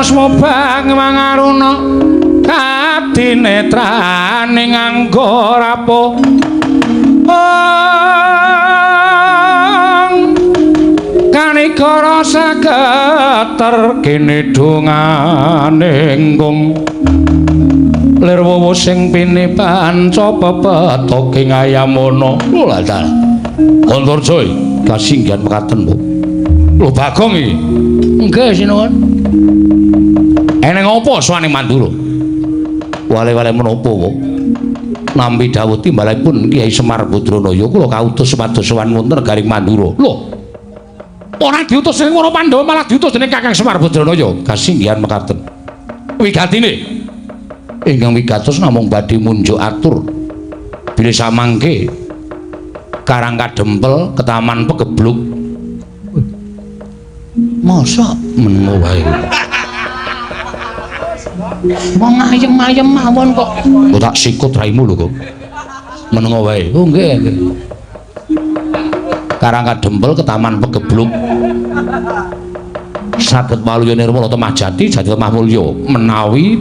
Smobang mangaruna kadinetraning angga rapuh kanikara saketer kene dongane nggung lir wowo sing pini panca pepetha ing ayamana. Lho lha ta Antarja kasinggihan mekaten Bu. Lho Bagong iki. Nggih sinuwun. Eneng apa sowane Mandura? Wale-wale menapa kok? Nampi dawuh timbalanipun Kyai Semar Badranaya kula kautus supados sowan wonten negaring Mandura. Lho. Ora diutus dening para Pandhawa malah diutus dening Kakang Semar Badranaya. Kasinggihan mekaten. Wigatine ingkang wigatos namung badhe munjuk atur bilih samangke Karang Kadempel ketaman pegebluk. Mosok menengo wae. Wong ayem-ayem mawon kok. Kok tak sikut raimu lho kok. Menengo wae. Oh nggih, nggih. Karang Kadempel ketaman pegebluk. Saged waluya nirmala temah jati jati temah mulya menawi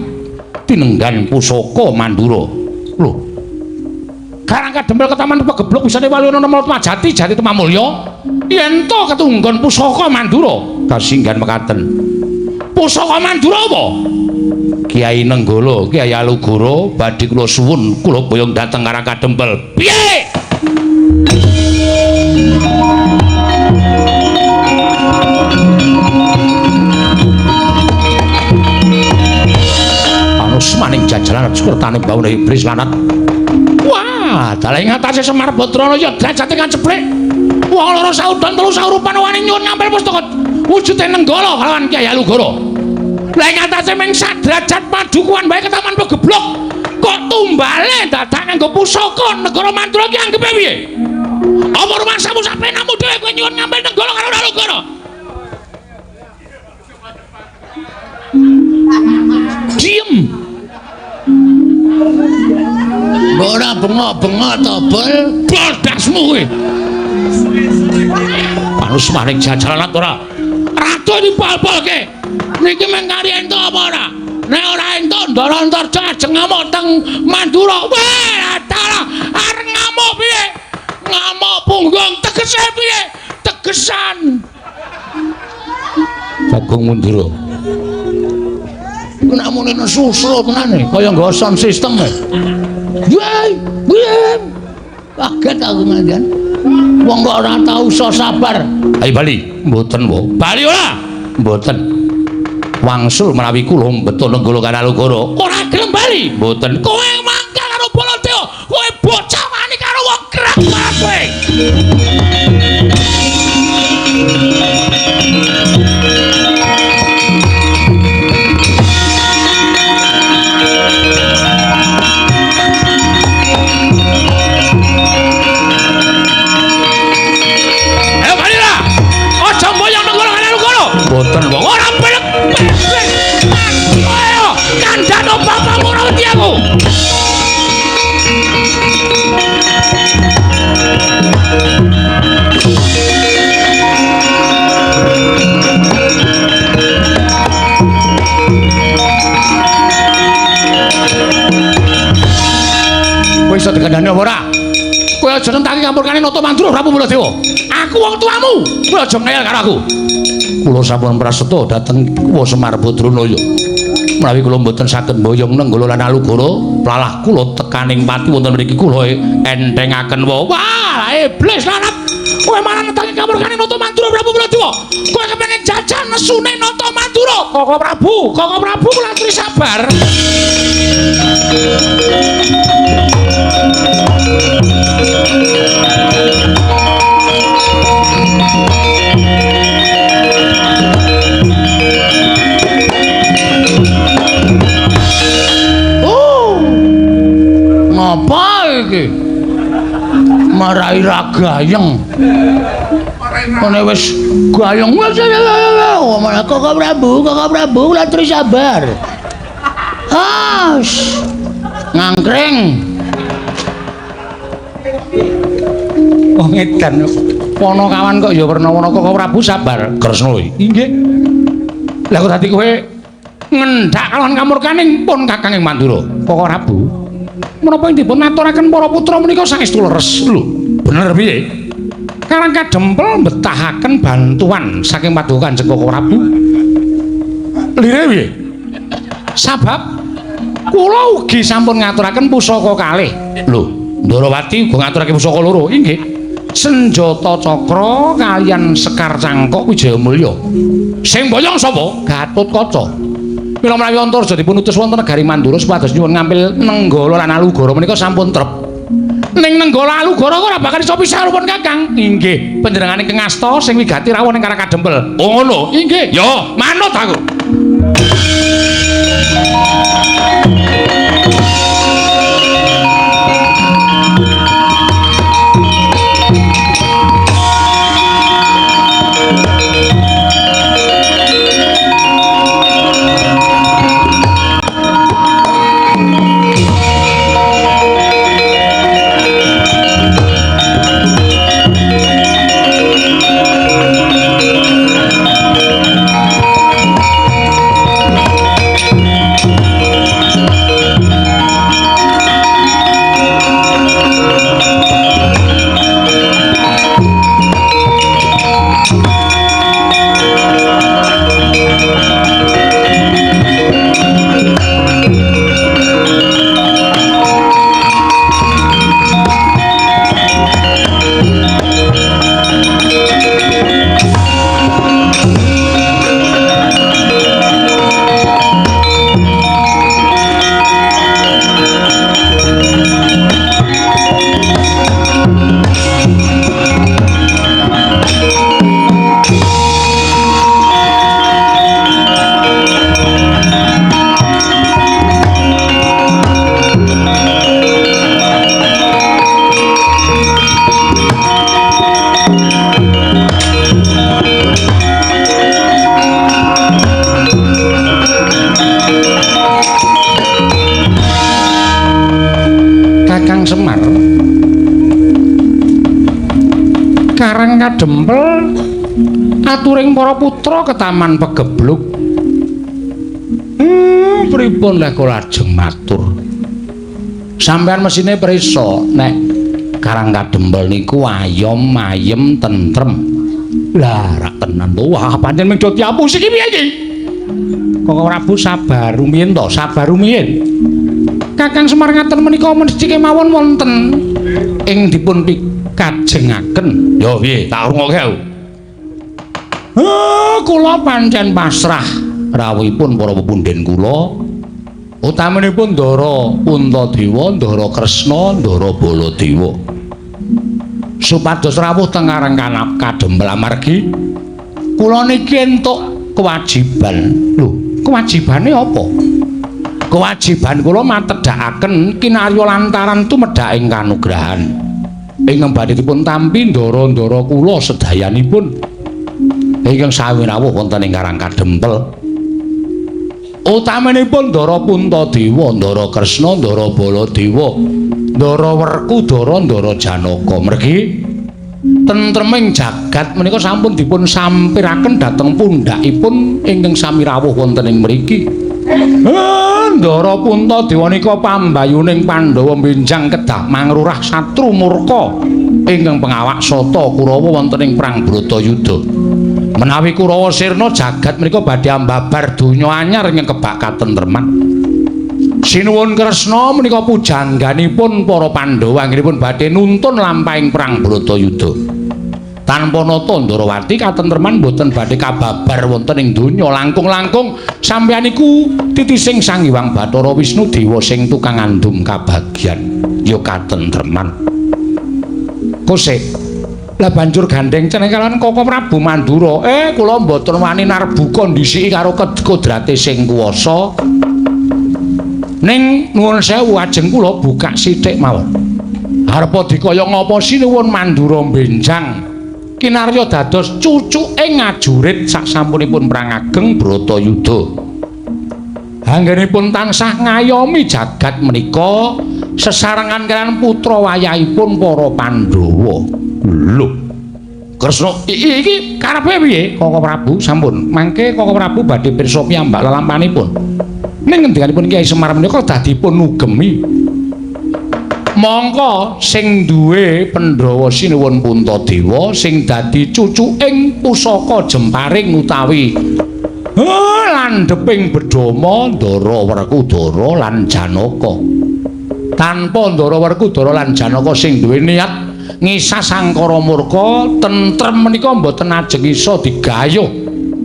tinenggan pusaka Mandura. Lho. Karang Kadempel ketaman pegebluk bisane waluya nirmala temah jati jati temah mulya yen to ketunggon pusaka Mandura. Kasinggihan mekaten. Pusaka Mandura apa? Kyai Nenggala, Kyai Alugoro badhe kula suwun kula boyong dhateng Karang Kadempel. Piye? Panus maning jajalan sukertane baune iblis lanat. Wah, dalah ing atase Semar Badranaya derajate kaceblek. Wong loro saudan telu saurupan wani nyuwun ngampil pustaka wujude Nenggala kalawan Kyai Alugoro. Lah ing atase ming sadrajat padukuhan bae ketaman pegeblok. Kok tumbale dadak nganggo pusaka negara Mandura ki anggepe piye? Apa rumangsamu sapenamu dhewe kowe nyuwun ngampil Nenggala karo Alugoro? Diem. Ora bengok-bengok to, Bol. Bol dasmu kowe. Panus maring jajalan ora? Ratu dipol-polke. Niki mung kari entuk apa ora? Nek ora entuk Ndara Antarja ajeng ngamuk teng Mandura. Wah, dalah arep ngamuk piye? Ngamuk punggung tegese piye? Tegesan. Bagong Mandura. Iku nek muni susro tenan kaya nggo sound system. Wah, wah. Kaget aku manjan. Wong kok ora tau iso sabar. Ayo bali. Mboten, Bu. Bali ora? Mboten. Wangsul menawi kula mbeto Nenggala karo Alugoro. Ora gelem bali. Mboten. Kowe mangkel karo Baladewa, kowe bocah wani karo wong kerak kowe. Ayo bali lah. Aja mboyong Nenggala karo Alugoro. Mboten, wong. Ora belek. Ayo, kandhano bapakmu ora wedi aku. Kowe iso dikandhani apa ora? Kowe aja nentang kamurkane Nata Mandura Prabu Baladewa. Aku wong tuamu. Kowe aja ngeyel karo aku. Kula sampun prasetya dhateng Kuwa Semar Badranaya. Menawi kula mboten saged mboyong Nenggala lan Alugoro, lalah kula tekaning pati wonten mriki kula entengaken. Wah, iblis lanat. Kowe malah netangi kamurkane Nata Mandura Prabu Baladewa. Kowe kepengin jajan nesune Nata Mandura. Koko Prabu, Koko Prabu kula aturi sabar. Oh. Ngapa iki? Marai ra gayeng. Kene wis gayeng wis Koko Prabu, Koko Prabu kula aturi sabar. Ah, ngangkring. Wong edan. Ponokawan kok ya werna-werna Koko Prabu sabar. Kresna inggih. Lah kok dadi kowe ngendhak kalawan kamurkaning pun Kakang ing Mandura. Koko Prabu, menapa ing dipun aturaken para putra menika saestu leres? Lho, bener piye? Karang Kadempel mbetahaken bantuan saking Paduka Kanjeng Koko Prabu. Lire piye? Sabab kula ugi sampun ngaturaken pusaka kalih. Lho, Ndorowati uga ngaturake pusaka loro. Inggih. Senjata cakra kaliyan Sekar Cangkok Wijayamulya. Sing boyong sapa? Gatotkaca. Mila menawi Antarja dipun utus wonten negari Mandura supados nyuwun ngampil Nenggala lan Alugoro menika sampun trep. Ning Nenggala Alugoro ora bakal iso pisah pun Kakang. Inggih, panjenengane ingkang asta sing wigati rawuh ning Karang Kadempel. Oh ngono. Inggih. Ya, manut aku. Kakang Semar, Karang Kadempel aturing para putra ketaman pegebluk. Pripun lek kula lajeng matur? Sampeyan mesine prisa nek Karang Kadempel niku ayom ayem tentrem. Lah rak tenan to. Wah, pancen mung do diapusi iki piye iki? Koko Prabu sabar rumiyin to, sabar rumiyin. Kakang Semar ngaten menika mesti kemawon wonten ing dipun pikajengaken. Ya piye, tak rungokke aku. Kula pancen pasrah rawuhipun para pepundhen kula. Utaminipun Ndara Puntadewa, Ndara Kresna, Ndara Baladewa. Supados rawuh teng Karang Kadempel amargi kula niki entuk kewajiban. Lho, kewajibane apa? Kewajiban kula matedhakaken kinarya lantaran tumedhaking kanugrahan ingkang badhe dipun tampi ndara-ndara kula sedayanipun ingkang sami rawuh wonten ing Karang Kadempel. Utaminipun Ndara Puntadewa, Ndara Kresna, Ndara Baladewa, Ndara Werkudara, Ndara Janaka. Mergi tentreming jagat menika sampun dipun sampiraken dhateng pundhakipun ingkang sami rawuh wonten ing mriki. Ndara Puntadewa nika pambayuning Pandhawa benjang kedah mangrurah satru murka. Ingkang pengawak sata Kurawa wonten ing perang Bratayuda. Menawi Kurawa sirna jagat menika badhe ambabar donya anyar ingkang kebak katentreman. Sinuwun Kresna menika pujangganipun para Pandhawa anggenipun badhe nuntun lampahing perang Bratayuda. Tanpa nata Ndarawati katentreman boten badhe kababar wonten ing donya. Langkung-langkung sampeyan iku titising Sang Hyang Bathara Wisnu Dewa sing tukang ngandum kabagyan ya katentreman. Kosek lah banjur gandeng ceneng kalawan Koko Prabu Mandura. Kula mboten wani narbuka ndhisiki karo kodrate sing kuwasa. Ning nuwun sewu ajeng kula buka sithik mawon. Arepa dikaya ngapa sinuwun Mandura benjang kinarya dados cucuke ngajurit saksampunipun perang ageng Bratayuda. Anggenipun tansah ngayomi jagat menika sesarengan kaliyan putra wayahipun para Pandhawa. Lho, Kresna iki karepe piye? Koko Prabu sampun. Mangke Koko Prabu badhe pirsa piyambak lelampanipun. Ning ngendikanipun Kyai Semar menika dadipun nugemi. Mongko sing duwe Pandhawa sinuwun Puntadewa sing dadi cucuking pusaka jemparing utawi landheping bedhama Ndara Werkudara lan Janaka. Tanpa Ndara Werkudara lan Janaka sing duwe niat ngisas angkara murka tentrem menika mboten ajeng iso digayuh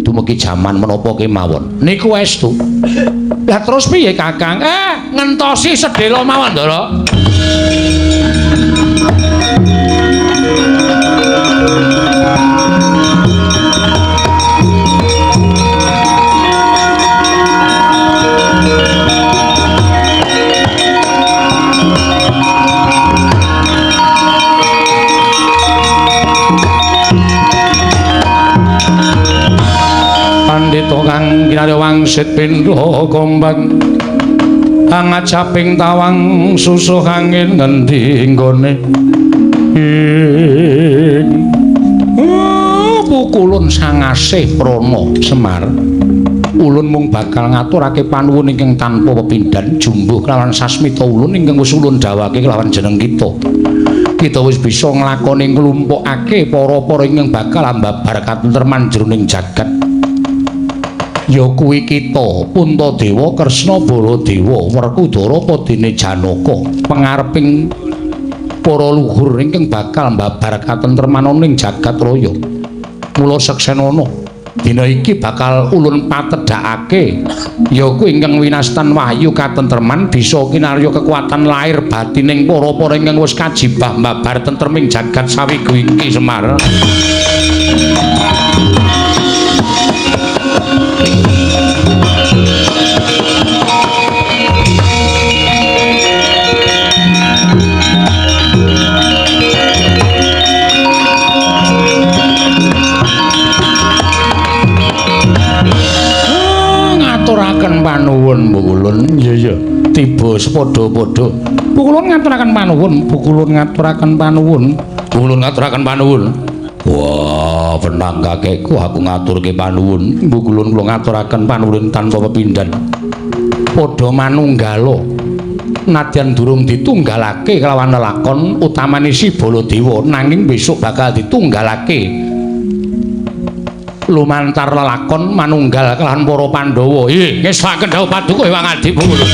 dumugi jaman menapa kemawon. Niku estu. Lah terus piye Kakang? Ngentosi sedhela mawon Ndara. Pandhita kang kinarya wangsit pindha gombang angajaping tawang susuh angin ngendi nggone ing pukulun sangasih prana Semar. Ulun mung bakal ngaturake panuwun ingkang tanpa pepindhan jumbuh kelawan sasmita ulun ingkang wis ulun dawake kelawan jeneng kita. Kita wis bisa nglakoni nglumpukake para-para ingkang bakal ambabar katentreman jroning jagat. Ya kuwi kita Puntadewa Kresna Baladewa Werkudara padene Janaka pengareping para luhur ingkang bakal mbabar katentreman ning jagat raya. Mula seksenana dina iki bakal ulun patedhakake ya kuwi ingkang winastan wahyu katentreman bisa kinarya kekuatan lahir batining para-para ingkang wis kajibah mbabar tentreming jagat sawigu iki Semar. Ngaturaken panuwun Bukulun. Iya iya, tiba sepadha-padha. Bukulun ngaturaken panuwun, Bukulun ngaturaken panuwun, Bukulun ngaturaken panuwun. Wah, benang kakekku aku ngaturke panuwun. Bukulun kula ngaturaken panuwun tanpa pepindhan. Padha manunggala. Nadyan durung ditunggalake kelawan lelakon utamane si Baladewa, nanging besok bakal ditunggalake lumantar lelakon manunggal kelawan para Pandhawa. Nggih, ngestokaken dawuh paduka Hyang Adi Bukulun.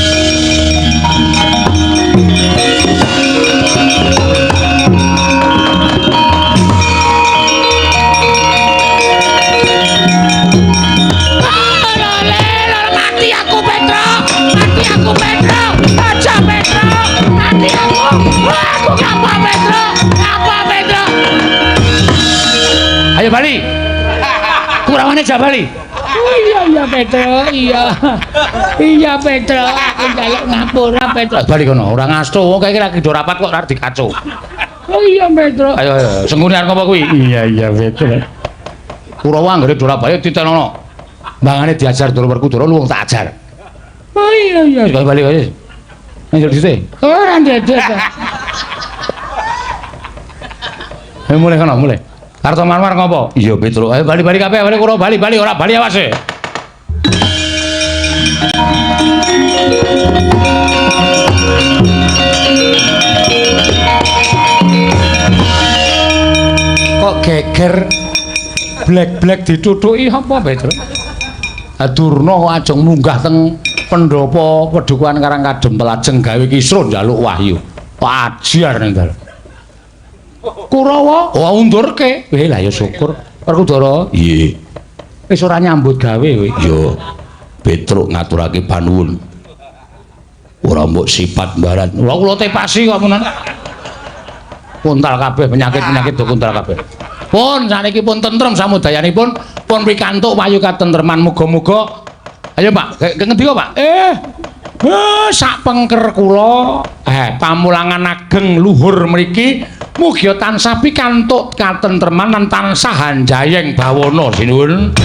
Mati aku Petro, mati aku Petro, aja Petro, mati aku. Aku ngapa Petro, ngapa Petro? Ayo bali. Kurawane aja bali. Oh, iya iya Petro, iya. Iya Petro, aku njaluk ngapura Petro. Bali kono, ora ngasto wong kae lagi do rapat kok ora dikaco. Oh iya Petro. Ayo ayo, senggune arep ngopo kuwi? Iya iya Petro. Kurawa anggere do ora bali ditenono. Mbangane diajar Ndara Werkudara luwung tak ajar. Oh iya iya. Wis bali wis. Njuk dhisik. Ora ndedek. Ayo mulai kono, mulai. Karto Marmar ngopo? Iya Petro. Ayo bali-bali kabeh, bali Kurawa bali-bali ora bali awas e. Kok geger blek-blek ditutuki apa Petruk? Durna kok ajeng munggah teng pendopo Pedukuhan Karangkadem lajeng gawe kisruh njaluk wahyu. Kok ajar ning dalem. Kurawa, oh undurke. Weh lah ya syukur. Werkudara, Iya. Wis ora nyambut gawe kowe. Yo Petruk ngaturake panuwun. Ora mbok sifat barat. Lha kula tepasi kok menan. Kuntal kabeh penyakit-penyakit do kuntal kabeh. Pun saniki pun tentrem samudayanipun, pun pikantuk wahyu katentreman muga-muga. Ayo Pak, ke ngendi kok Pak? Sak pengker kula, pamulangan ageng luhur mriki mugi tansah pikantuk katentreman lan tansah hanjayeng bawana sinuwun.